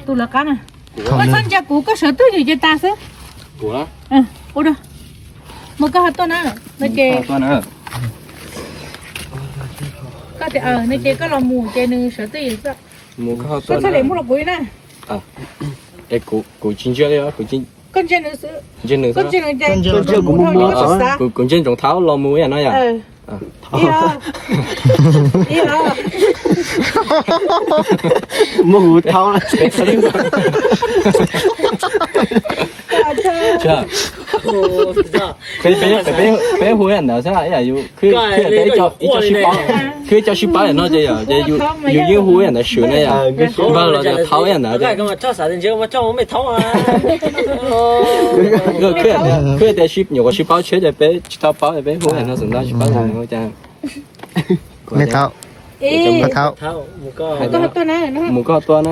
Tus lawv qab na. Koj txhob ntsia kuv, koj sawv twj ywm ces tas xwb. Ua rau. Mus koj ho tuaj na. No ces koj tias, no ces koj los mus ces nws sawv twj ywm xwb. Koj txhob li muab rau kuv li na. Kuv tsis ntsia li, koj ntsia nws xwb. Ntsia nws, koj ntsia nws ces koj ntsia kuv mus, kuv ntsia ntsoov thauj los mus ib yam no yom. Ib os. Muab kuv thauj. Peb hu ib yam ntawd xwb, ib yam yus khwb ib co sib paub, khwb ib co sib paub yam no ces yog ces yus yeej hu ib yam ntawd swm ne yom. Npawg los tias thauj ib yam ntawd. Khwb tias sib, nyuam qhuav sib paub tsheb ces peb tsis tau paub, peb hu yam no xwm ntau tsis paub cas. Me thauj, thauj, mus koj tuaj na.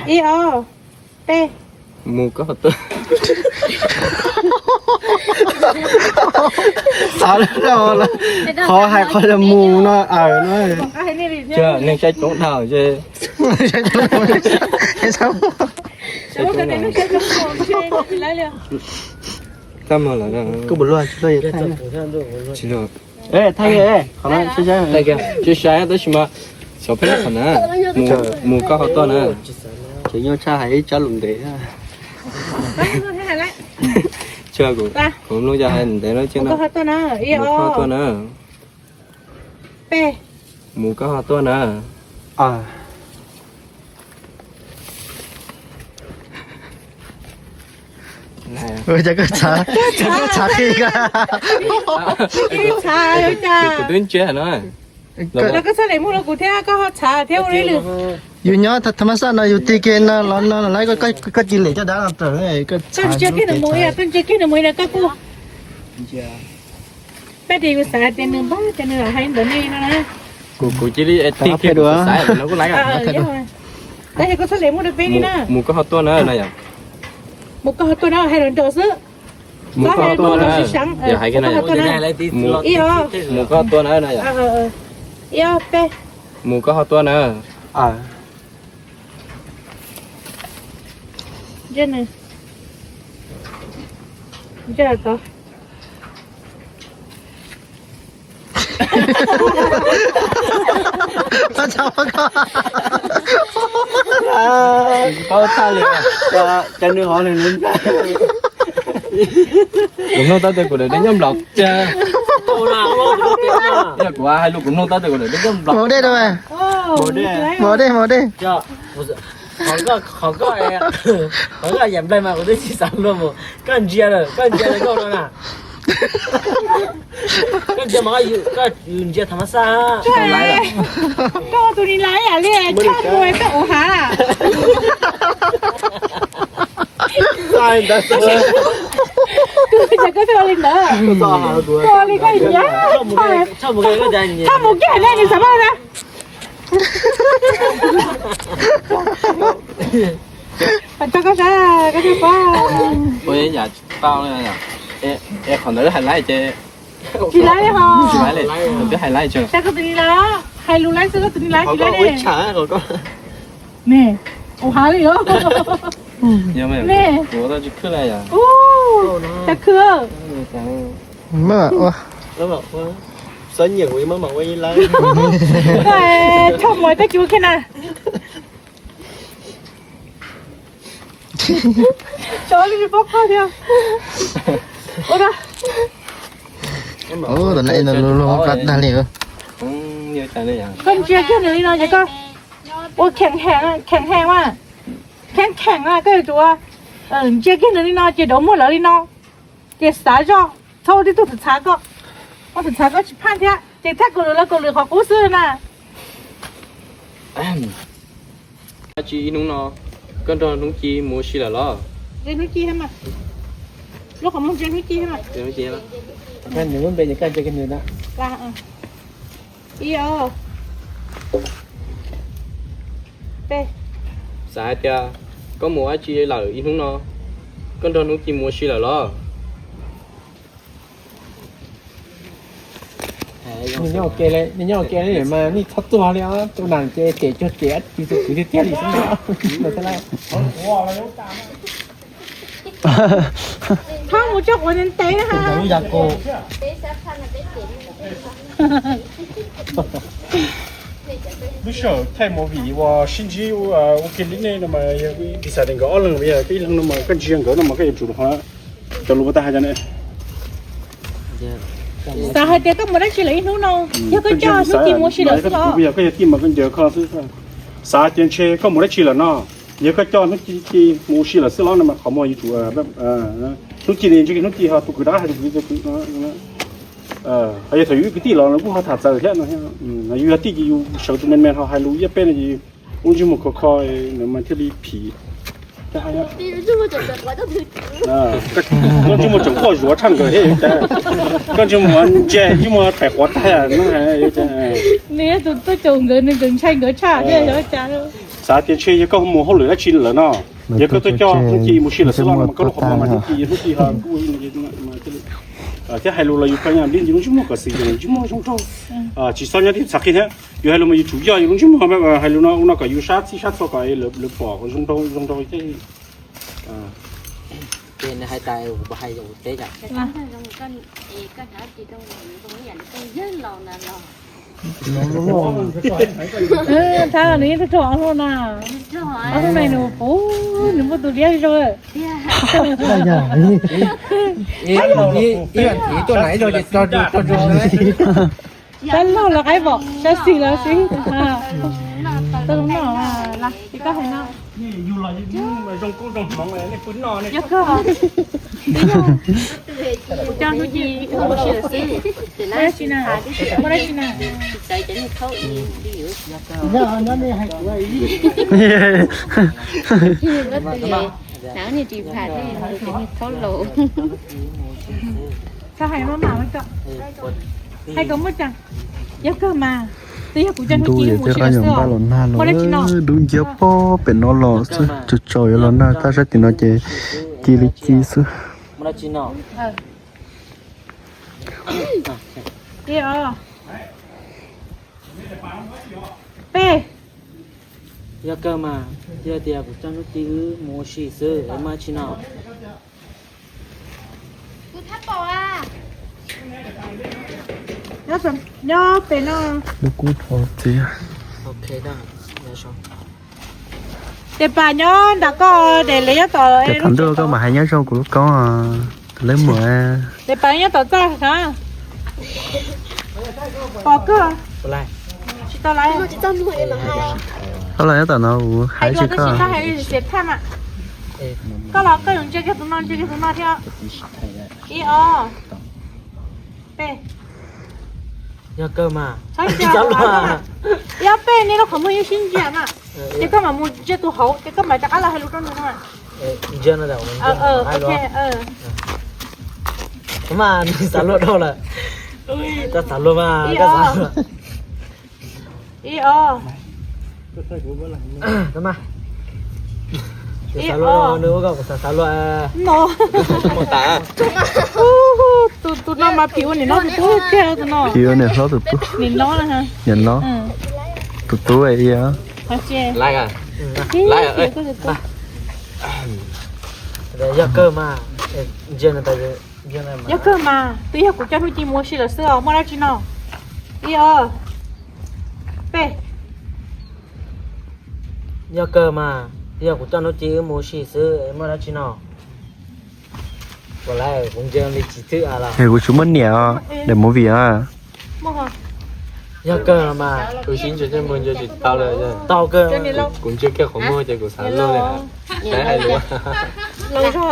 Ib os, peb. Mus koj ho tuaj. Xav lawm, qhov hais qhov yog mus no. Neeg saib coob dhau ces. Tsis luag, thaij, tsis sai tab sis mas xyov peb qhov na. Mus koj ho tuaj na. Tseem nyuaj tshaj hais ib tsab lus ntev. Kuv mloog cas hais ntev no, mus koj ho tuaj na. Mus koj ho tuaj na. Cas koj txhav, cas koj txhav qhia. Kuv twb ntsia no. Los koj txhob li muab rau kuv thiab, koj ho txhav thiab ua li lwm. Yus nyob tha mas xaj no yus tig kiag no los no lawv koj cia li coj dab no raws. Koj ntsia kiag nws mus ib yam, koj ntsia kiag nws mus ib yam koj kuj. Peb tias yus xav tias nws npab ces nws lam hais ntawd nej no na. Kuv kuv cia li tig kiag dua xav no kuj laib. Tab sis koj txhob lem muaj rau peb li na. Mus koj ho tuaj na no yom. Mus koj ho tuaj na hais los nraum xwb. Mus koj ho tuaj na. Yog hais kiag no yom. Mus koj ho tuaj na no yom. Ib ob peb. Mus koj ho tuaj na. Ntsia nws. Ntsia tod. Paub tshaj li. Cov nws hov nws nws ntag. Kuv mloog tab tis kuv daim dej nyob nplaum tiag. Yog kuv hais lus kuv mloog tab tis kuv daim dej nyob nplaum. Maus dej rau. Maus dej, maus dej. Qhov koj, qhov koj yam nplaig mas kuv twb tsis xav luag mus. Koj ntsia lawm, koj ntsia lawm koj no na. Koj ntsia mas koj ntsia tha mas xaj. Koj tus ni laiv yam li tshaj mus koj ua hav. Koj ua li ntawd, koj ua li koj ntsia. Tshaj mus kiag nej nws xav pab na. Tso koj sab, koj thiaj paub. Ua yam tsis tau, es qhov ntawd hais laiv ces tsis laiv li ho. Tsis laiv li, twb hais laiv tso. Koj tus ni laiv, hais lus laiv xwb koj tus ni laiv tsis laiv li. Me, ua hav li os. Me, tag khw. Xav nyiam kuv mas ua ib lawv. Koj tshaj mus koj cuav kiag na. Tso li pob qhov thiab. Ua da. Ub, tus no ib no lub lub qab dag li. Koj ntsia kiag nws li no ces koj ua kheem heem, kheem heem mas, kheem kheem mas koj yuav tsum ua, ntsia kiag nws li no ces rov muag lawv li no. Ces xav zoj, txhob ua tib tug txhav koj, ua txhav koj tsis phaj thiab ces thaj kaus lwm los kaus lwm qhov qub xwb na. Dab tsi ib hnub no koj nrog Hnub Ci mus ua si lawm los? Hnub Ci, lub qhov muag ntsia Hnub Ci. Nws lub npe ces koj ntsia kiag nws na. Ib, ob, peb. Xav hais tias koj mus dab tsi lawm ib hnub no, koj nrog Hnub Ci mus ua si lawm los? Nws nyob ua ke li, nws nyob ua ke li mas nej txhob tuag li os, tus neeg ces cem cuag cem tus kwv tiag tiag li xwb. Txhob mus tso quav ntev ntev na. Lub sij hawm thaij movie uas sib ntsib ua ke li nej no mas yog ib txhia nkawd ob leeg, yog ib leeg no mas koj ntsia nkawd no mas koj yuav tsum los ho cov lus ua tag hais cov ne. Xav hais tias koj mus dab tsi lawm ib hnub no, yog koj coj Hnub Ci mus ua si lawm xwb los? Yog koj yog tij mas koj ncaws koj xwb. Xav tias ntshe koj mus dab tsi lawm no, yog koj coj Hnub Ci mus ua si lawm xwb los no mas qhov muag yuav tsum, Hnub Ci ne, ntshe Hnub Ci ho tus kwv rov qab hais tus kwv, tus kwv, ho yog thaum yus ib kwv tij los nws kuj ho tham txawv thiab no. Yus yog tij ces yus sawv tus me me ho hais lus ib peb no ces lub ntsej muag khov kho mas thiaj li phim. Koj ntsej muag tseem quaj zuav tshaj nkawd thiab, koj ntsej muag ntse ntsej muag pem quav tag. Nws yog tus tuaj caum nkawd, nws tseem ntshai nkawd tshaj thiab. Xav tias ntshe yog koj mus hauj lwm dab tsi lawm no, yog koj tuaj coj Hnub Ci mus si lawm xwb los no mas koj lub qhov muag mas Hnub Ci, Hnub Ci ho thiab hais lus los yus kho nyob li lub ntsej muag kom xwm ntsej muag zoo nraug, tsis txhob nyob tib txhais qhia thiab. Yus hais lus mas yus tsum yog yus lub ntsej muag hais lus no ua no kom yus sab txhij sab txhua kom lawv pom zoo nraug zoo nraug thiab. Ces nws hais tas kuv hais kuv teb. Thab nws yeej tug rog ob lub na. Ob lub no nws puv, nws muaj tus liab zoo. Ib yam thiv tuaj na ib zaug ces tso tso tso. Sab laug los qaib pom, sab xis los xib. Tau noj. Ces koj hais no. Yog kawg, kuv coj hnub ci mus ua si lawm xwb. Muaj dab tsi na? Muaj dab tsi na? Txhob hais maj mam, hais kom muaj tseeb. Yog kawg mas, twb yog kuv coj hnub ci mus ua si lawm xwb os. Muaj dab tsi no? Dub nciab pob pem no los xwb, tsaus tsaus yuav los nag tag sab tim no ces ci li ci xwb. Peb. Yog kawg mas, yog tias kuv coj hnub ci wb mus ua si xwb, muaj dab tsi no? Nyob pem no. Lub kub dhau tiag. Tes pas nyob nram koj, tes lawv nyob tom. Tes pas ntuj koj mam hais nyob zoo kuv lub koob, tus leb muam. Tes pas nyob tom txaj. Pom kawg. Tsis tau lawm. Koj los nyob tom no kuv hais tsis koj. Koj los koj yuav ntsia kiag tus no, ntsia kiag tus no thiab. Ib ob peb. Yog kawg mas. Ib ob peb, nej lub qhov muag yeej sib ntsia mas. Ces koj mam mus ntsia tus hauv, ces koj mam rov qab los hais lus rau nws no. Ntsia no. Mas nws xav luag dhau lawm. Koj xav luag mas, koj xav luag. Ib ob. Nws ua koj xav xav luag no. Tus no mas phim ua niam no tus tub tiag, tus no. Phim ua niam hlob tus tub. Niam no, niam no. Tus tub ib. Yog kawg mas, yog kawg mas, twb yog kuv coj hnub ci mus ua si lawm xwb os, muaj dab tsi no? Ib ob peb. Yog kawg mas, twb yog kuv coj hnub ci wb mus ua si xwb, muaj dab tsi no? Kuv tsis muaj niam os, daim movie os. Yog kawg mas, kuv sib ntsia coj mus ntsia tsis tau lawm. Tau kawg, kuv ntsia kiag qhov muag ces kuv xav luag li. Saib hais lus. Laus zog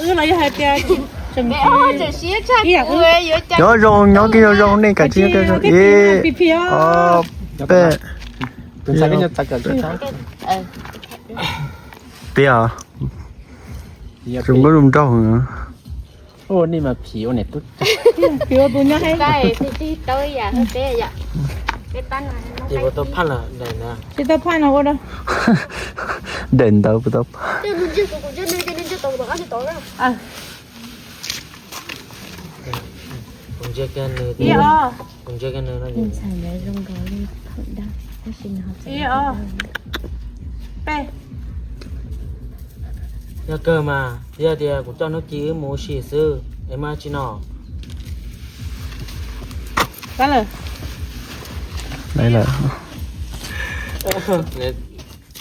wb los yog hais tias tseem ib yam wb. Nyob zoo, nyob kiag zoo zoo, nej kav tsij nyob kiag zoo. Ib ob peb. Piav os. Zoo nkauj zoo nraug. Ua nej mas phim ua niam tub. Phim ua tus nyob heev. Tsis tau phaj no ua rau. Daim ntawv puas tau phaj. Kuv ntsia kiag nws, kuv ntsia kiag nws no. Ib ob peb. Yog kawg mas, yog tias kuv coj hnub ci wb mus ua si xwb es muaj dab tsi no? Lawm.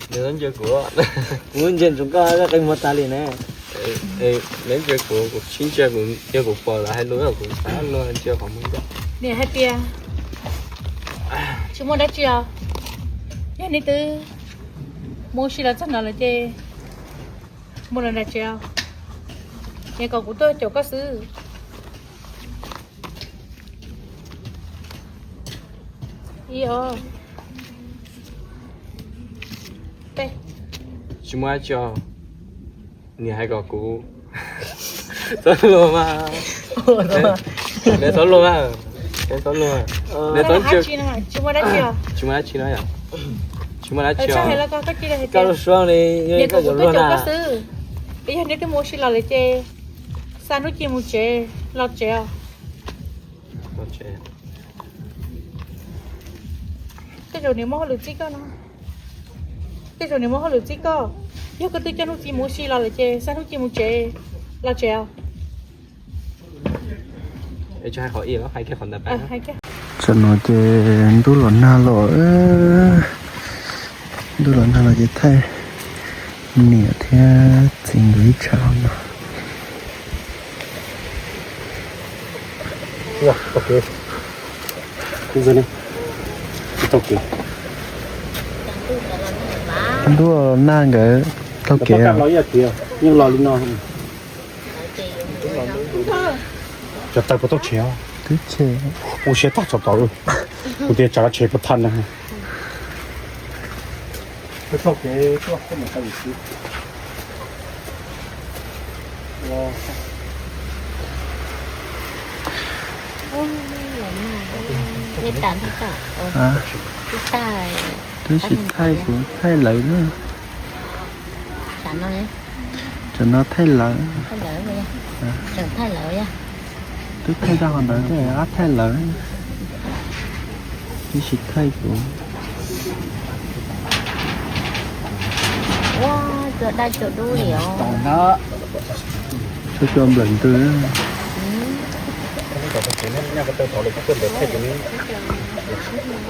Nws ntsia kuv, kuv ntsia ntsoov koj qe muag tas li ne. Nws ntsia kuv, kuv sib ntsia, kuv yog kuv pom lawv hais lus kuv xav luag ntsia qhov muag ntag. Niam hais tias tsis muaj dab tsi os. Yog neb twb mus ua si los txog no lawm ces mus los nram tsev os. Niam kom kuv tuaj caum koj xwb. Ib ob peb. Tsis muaj dab tsi os. Niam hais kom kuv txhob luag mas. Neb txhob luag mas. Neb txhob luag. Neb txhob ntsia. Tsis muaj dab tsi no yom. Tsis muaj dab tsi os. Koj lub suab li koj yuav luag na. Yog neb twb mus ua si los lawm ces xa hnub ci mus tsev, los tsev os. Tej zaum niam muaj hauj lwm txib koj no. Tej zaum niam muaj hauj lwm txib koj. Yog koj twb coj hnub ci mus ua si los lawm ces xa hnub ci mus tsev, los tsev os. Tsam no ces ntuj los nag los, ntuj los nag los ces thaij niam thiab txiv nkawd ib tsam no. Ntuj, Nag nkawd taug kev los, yeej los li no. Cov taw puas tau tshem? Twb tshem. Ua siab tag tsaus tau, kuv tias tsam tshem puas tau na. Twb tsis thaij, kuv thaij lawv na. Tam no thaij lawv. Twb thaij tau qhov ntawd thiab, ab thaij lawv. Twb tsis thaij kuv. Tsuas cua nplawm ntws.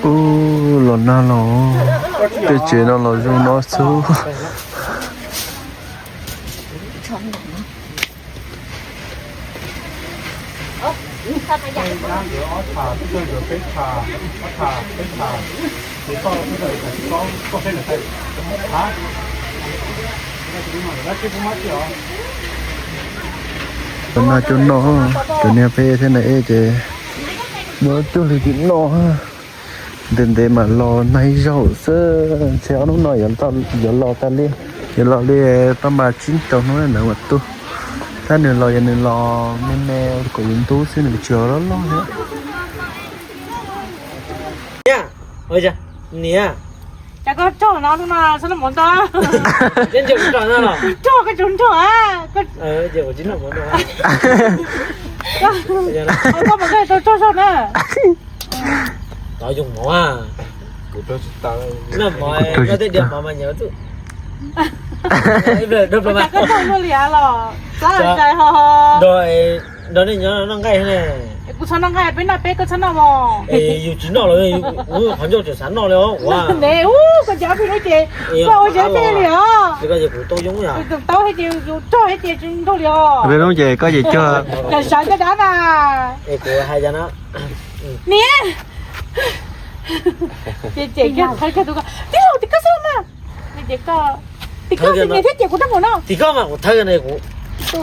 Ub, los nag los, tej tsev no los zoo no xwb. Cov no cov no, cov niag peb thiab na es ces nyob cuag li tim no. Ntev ntev mas los nag ib zaug xwb, ntshe ob hnub no yuav los tag li, yuav los li tau mas tsib rau hnub ntawd mas tuaj. Tab nws los yog nws los me me kom yuav ntub xwb, nws tsis loj loj thiab. Niam, niam, cas koj rog no hnub no txhob noj mov ntau. Rog koj tsuas nrog. Koj mus koj tau rog zog na. Tov yoo mov, noj mov, noj tej diav mov mas nyiam tus. Koj tau luaj li los, nrog nej nyob noj nqaij ne. Kuv txhob noj nqaij, peb noj peb, koj txhob noj mov. Yus tsis noj los, qhov ncauj tseem xav noj li os. Ntev, koj cov peb lub ces koj ua tsev tej li os. Kuv tau yoo, kuv tau hais tias yus rog hais tias tsis nrog li os. Peb lub ces koj ces cog. Cov sawv cov dav na. Kuv hais cov no. Niam, ces ces koj thawb kiag tus ko, tij laug, tim koj xwb mas. Tim koj, tim koj thiab ces kuv rab mus no. Tim koj mas kuv thawb kiag no kuv. Kuv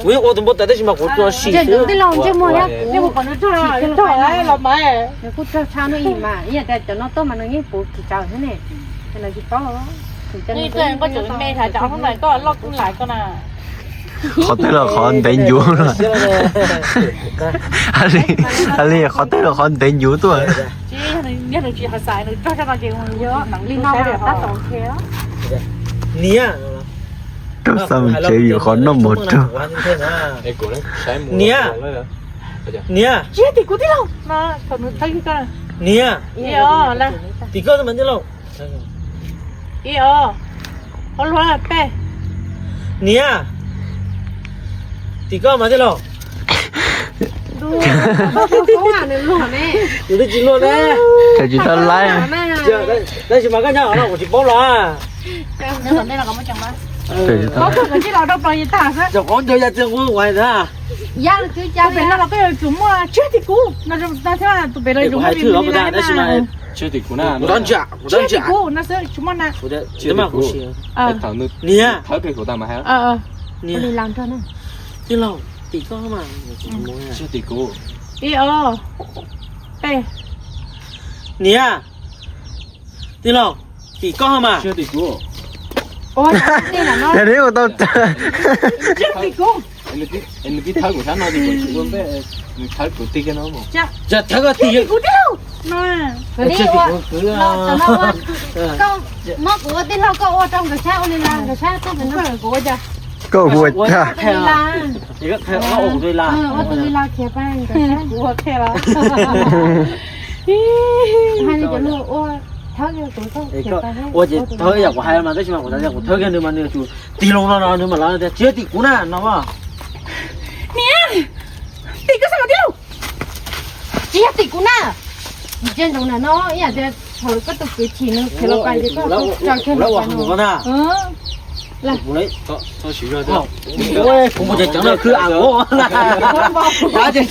yeej ua tus npau taws tab sis mas kuv tsis sim xwb. Tij laug ntsej muag thiab kuv, nej mus pom nws rog, rog los mas. Nws kuj rog tshaj no ib mas, ib yam tias cov no tuaj mas nws yeej puv tsis tsaws thiab ne. Ces lawv tsis paub. Koj tseem me thaum cov hnub no koj loj kub lais koj na. Qhov twg los qhov ntev ncuv. Li qhov twg los qhov ntev ncuv tuaj. Tsis, yog nws tsis ho xaiv nws rog tshaj no ces li no tab tom. Niam, rog xa mus tsev yus qhov noj mov rog. Niam, niam, tsis yog tim kuv tij laug. Niam, tim koj mas tij laug. Ib os, hauv luag peb. Niam, tim koj mas tij laug. Kuv twb tsis luag ne. Tsis tau laib. Tab sis mas koj nyob no kuv tsis paub los. Qhov ncauj ya txiag nqus uas na. Pem no los koj yuav tsum muaj tsis yog tim kuv no thiab, tus pem los yuav tsum muaj li na. Tsis yog tim kuv na, tsis yog tim kuv no xwb, tsis muaj na. Niam, thawb kiag kuv tag mas hais. Tij laug, tim koj mas. Tsis yog tim kuv. Ib os, peb. Niam, tij laug, tim koj mas. Tsis yog tim kuv. Tsis yog tim kuv. Nws tib thawb kuv sab no ces kuv tsis ua npe, nws thawb kuv tig kiag no. Thawb koj tig. Tsis yog tim kuv tij laug. Koj muab kuv ua tij laug, koj ua rau nkawd sab ua li las, nkawd sab tuaj pem no. Koj ua cas? Ua tus li las, ua tus li las khiav pais nkawd sab. Kuv ua qhia los. Hais li cov luag ua thawb, ua ces thawb yam kuv hais mas, tab sis mas kuv xav tias kuv thawb kiag nws mas nws yuav tsum tig loo no no nws mam li tias tsis yog tim kuv na no. Niam, tim koj xwb mas tij laug. Tsis yog tim kuv na. Ntsia ntsoov na no ib yam tias thaum koj tus kwv chim nws khiav los pais ces koj tso kiag los pais no. Kuv mus ces ceev no khwv am nkaub na,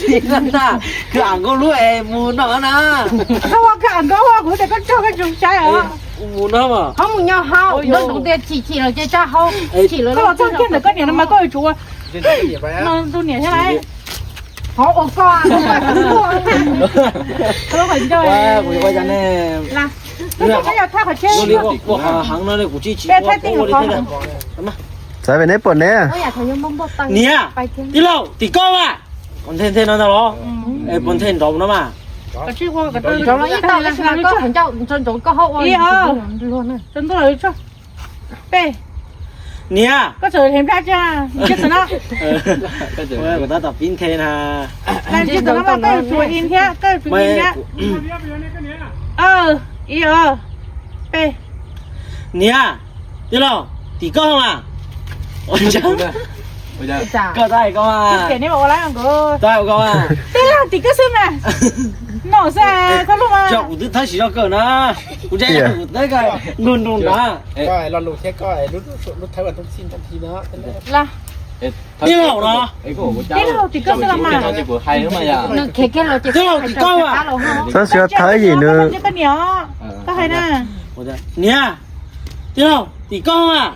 khwv am nkaub lub es mus no na. Koj ua khwv am nkaub kuv tias koj tso koj tsis saib os. Mus no mas. Ho mus nyo hau, nyob zoo tias chim chim los ces tsa hau, chim los txog kiag ntawm koj niam no mas koj yuav tsum ua no tus niam thiab lauj. Hov ua koj. Kuv ua cas ne? Ua heev no kuv tsis tsis ua ua li thiab. Txawv pem neb pom neb. Niam, tij laug, tim koj mas. Nthe nthe no ntag los? Puas nthe nrov no mas? Ib, ob, peb. Niam, koj tseem hlev nplaj tsi, kuv tab tom pib nthe na. Ib, ob, peb. Niam, tij laug, tim koj mas. Koj tab koj mas. Tij laug tim koj xwb mas. Nom xwb koj lub mas. Kuv twb thab sim zog kawg na. Kuv ntshai kuv teb koj nrug nrug nrad. Tij laug no. Tij laug tim koj xwb los mas. Tij laug tim koj mas. Txhob siab thawb yim nws. Koj hais na. Niam, tij laug tim koj mas.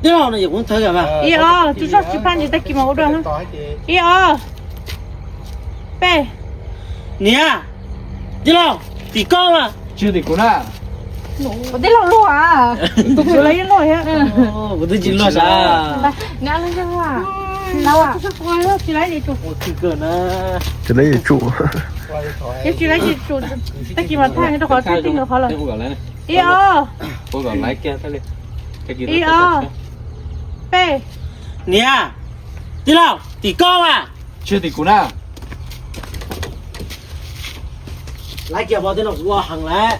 Tij laug no kuv thawb mas. Ib, ob, tsis tsis phaj ntsis tag kis mas ua dua. Ib, ob, peb. Niam, tij laug tim koj mas. Tsis tim kuv na. Kuv tij laug luag. Kuv twb tsis luag sav. Tsis laib tsum. Tsis laib tsum, tag kis mas thaj rau qhov tij laug qhov lawm. Ib, ob, ib, ob, peb. Niam, tij laug tim koj mas. Tsis tim kuv na. Laiv kiag pov tej no kuv ua heev lawm.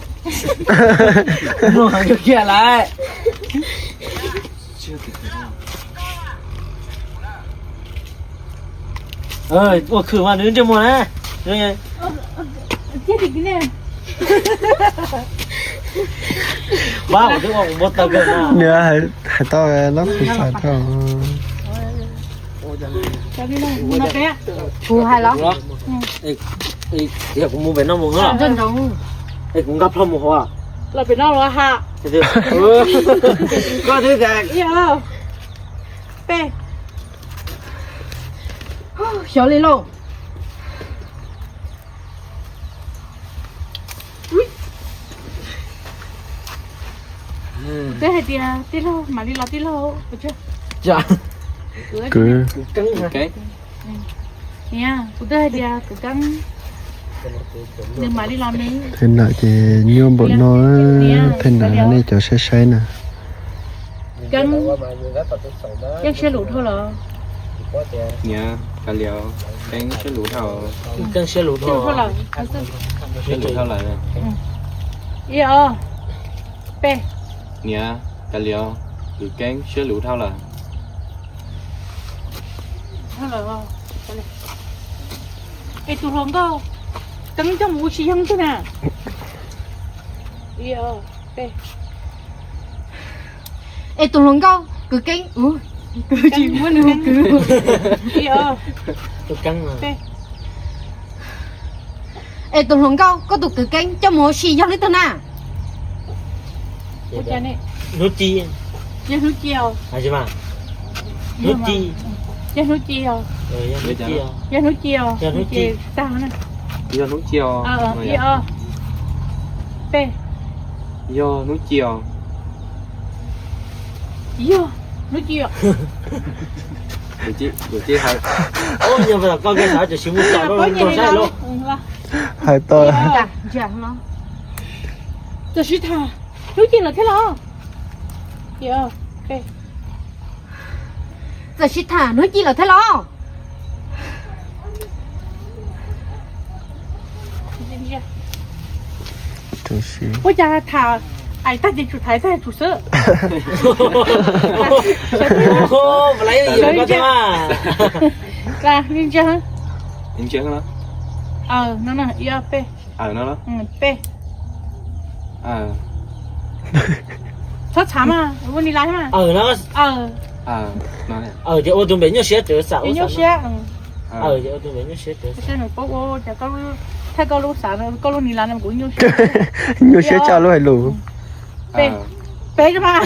Kuv mloog heev kawg kiag lawm. Ua khwm mas nws ntsej muag na. Pab kuv twb ua kuv npau taws kawg na. Nws hais tau lab khuv xim rau. Kuv hais los? Tias kuv mus pem no mus. Es kuv nqa plho mus hauv. Los pem no los ha. Koj twb tias ib, ob, peb. Xyov li lauj. Kuv twb hais tias tij laug mam li los tij laug. Kuv twb hais tias kuv keeb nws mam li los nws. Thej nam ces nyuaj npaum no, thej nam nej cov saib saib na. Keeb, keeb siab luv dhau los? Niam, kav liam, keeb siab luv dhau. Keeb siab luv dhau lawm. Siab luv dhau lawm. Ib, ob, peb. Niam, kav liam, kuv keeb siab luv dhau lawm. Es tus hluas nkauj keeb coj mus ua si yog leej twg na? Ib, ob, peb. Es tus hluas nkauj kwv keeb, kuv tsis muab nws hu kwv. Ib, ob, peb. Es tus hluas nkauj koj tus kwv keeb coj mus ua si yog leej twg na? Hnub Ci. Yog Hnub Ci os. Hnub Ci. Yog Hnub Ci os. Yog Hnub Ci os. Hnub Ci tag na. Yog Hnub Ci os. Ib, ob, peb. Yog Hnub Ci os. Yog Hnub Ci os. Kuv tsis hais. Yog koj kev xav tam sim mus tom rau saib lauj. Hais tau. Tam sim tham Hnub Ci lawm thiab los? Tam sim tham Hnub Ci lawm thiab los? Ua cas tham ais tag ces tsum tham tag tsum xwb. Ntsia, ntsia. Aws no, ib, ob, peb. Peb. Txhob txhav mas, ua ni lais mas. Aws, ua tus npem nyuaj siab. Nyuaj siab. Aws, ua tus npem nyuaj siab. Thaij koj lub xav, koj lub ni lais no kuv nyuaj siab. Nyuaj siab tshaj lub hais lus. Peb, peb mas.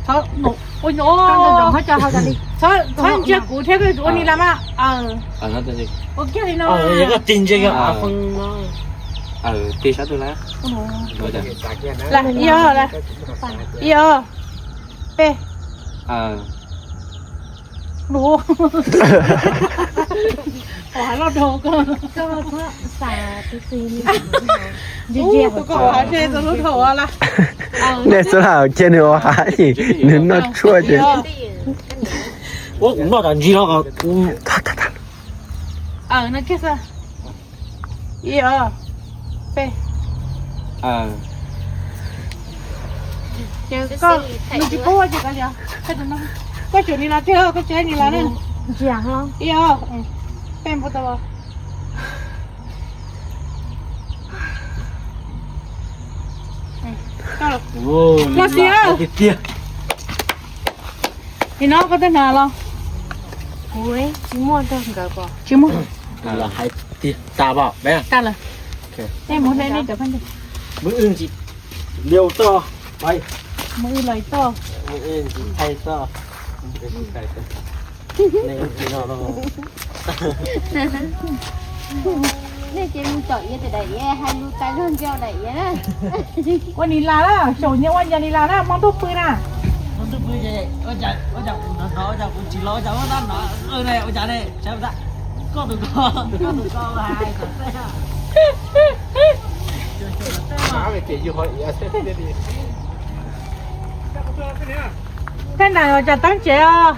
Aws, no, peb no. Ib, ob, peb. Txhob ntsia kuv thiab, koj ua ni las mas. Ua kiag li no. Tig sab tu la. Ib, ob, ib, ob, peb. Lub, o, hav loj dhau koj. Tus koj hav ze tau lub dhau la. Nej xub lam cia nws ua hav, nws noj tshuaj ces. Ua kuv noj tas ntsis no kuv. Ib, ob, peb. Ces koj, nws tsis pub ua ces koj, koj tsuas ni las tiag, koj tsis ni las na. Ib, ob, peb npau taws. Los sis, nim no koj twb hnav los? Kuv tsis muaj rau nkawd pom. Tsis muaj. Hais tiag tas pom, tas lawm. Nej mus hle nej cov phooj ywg. Mwb wb ntsis liau toj, mwb wb los toj, mwb wb ntsis thaij toj. Nej ces mus caum iav, daim iav hais lus tas zog ntsia daim iav na. Ua ni las na, xyaum nyias ua nyias ni las na, hmo ntuj pw na. Hmo ntuj pw ces ua cas kuv hnov hnov, ua cas kuv tsis los, ua cas ua tab no, ua cas ne, koj tus ko, koj tus ko hais kom teb. Tej nram ua cas teeb tsev os?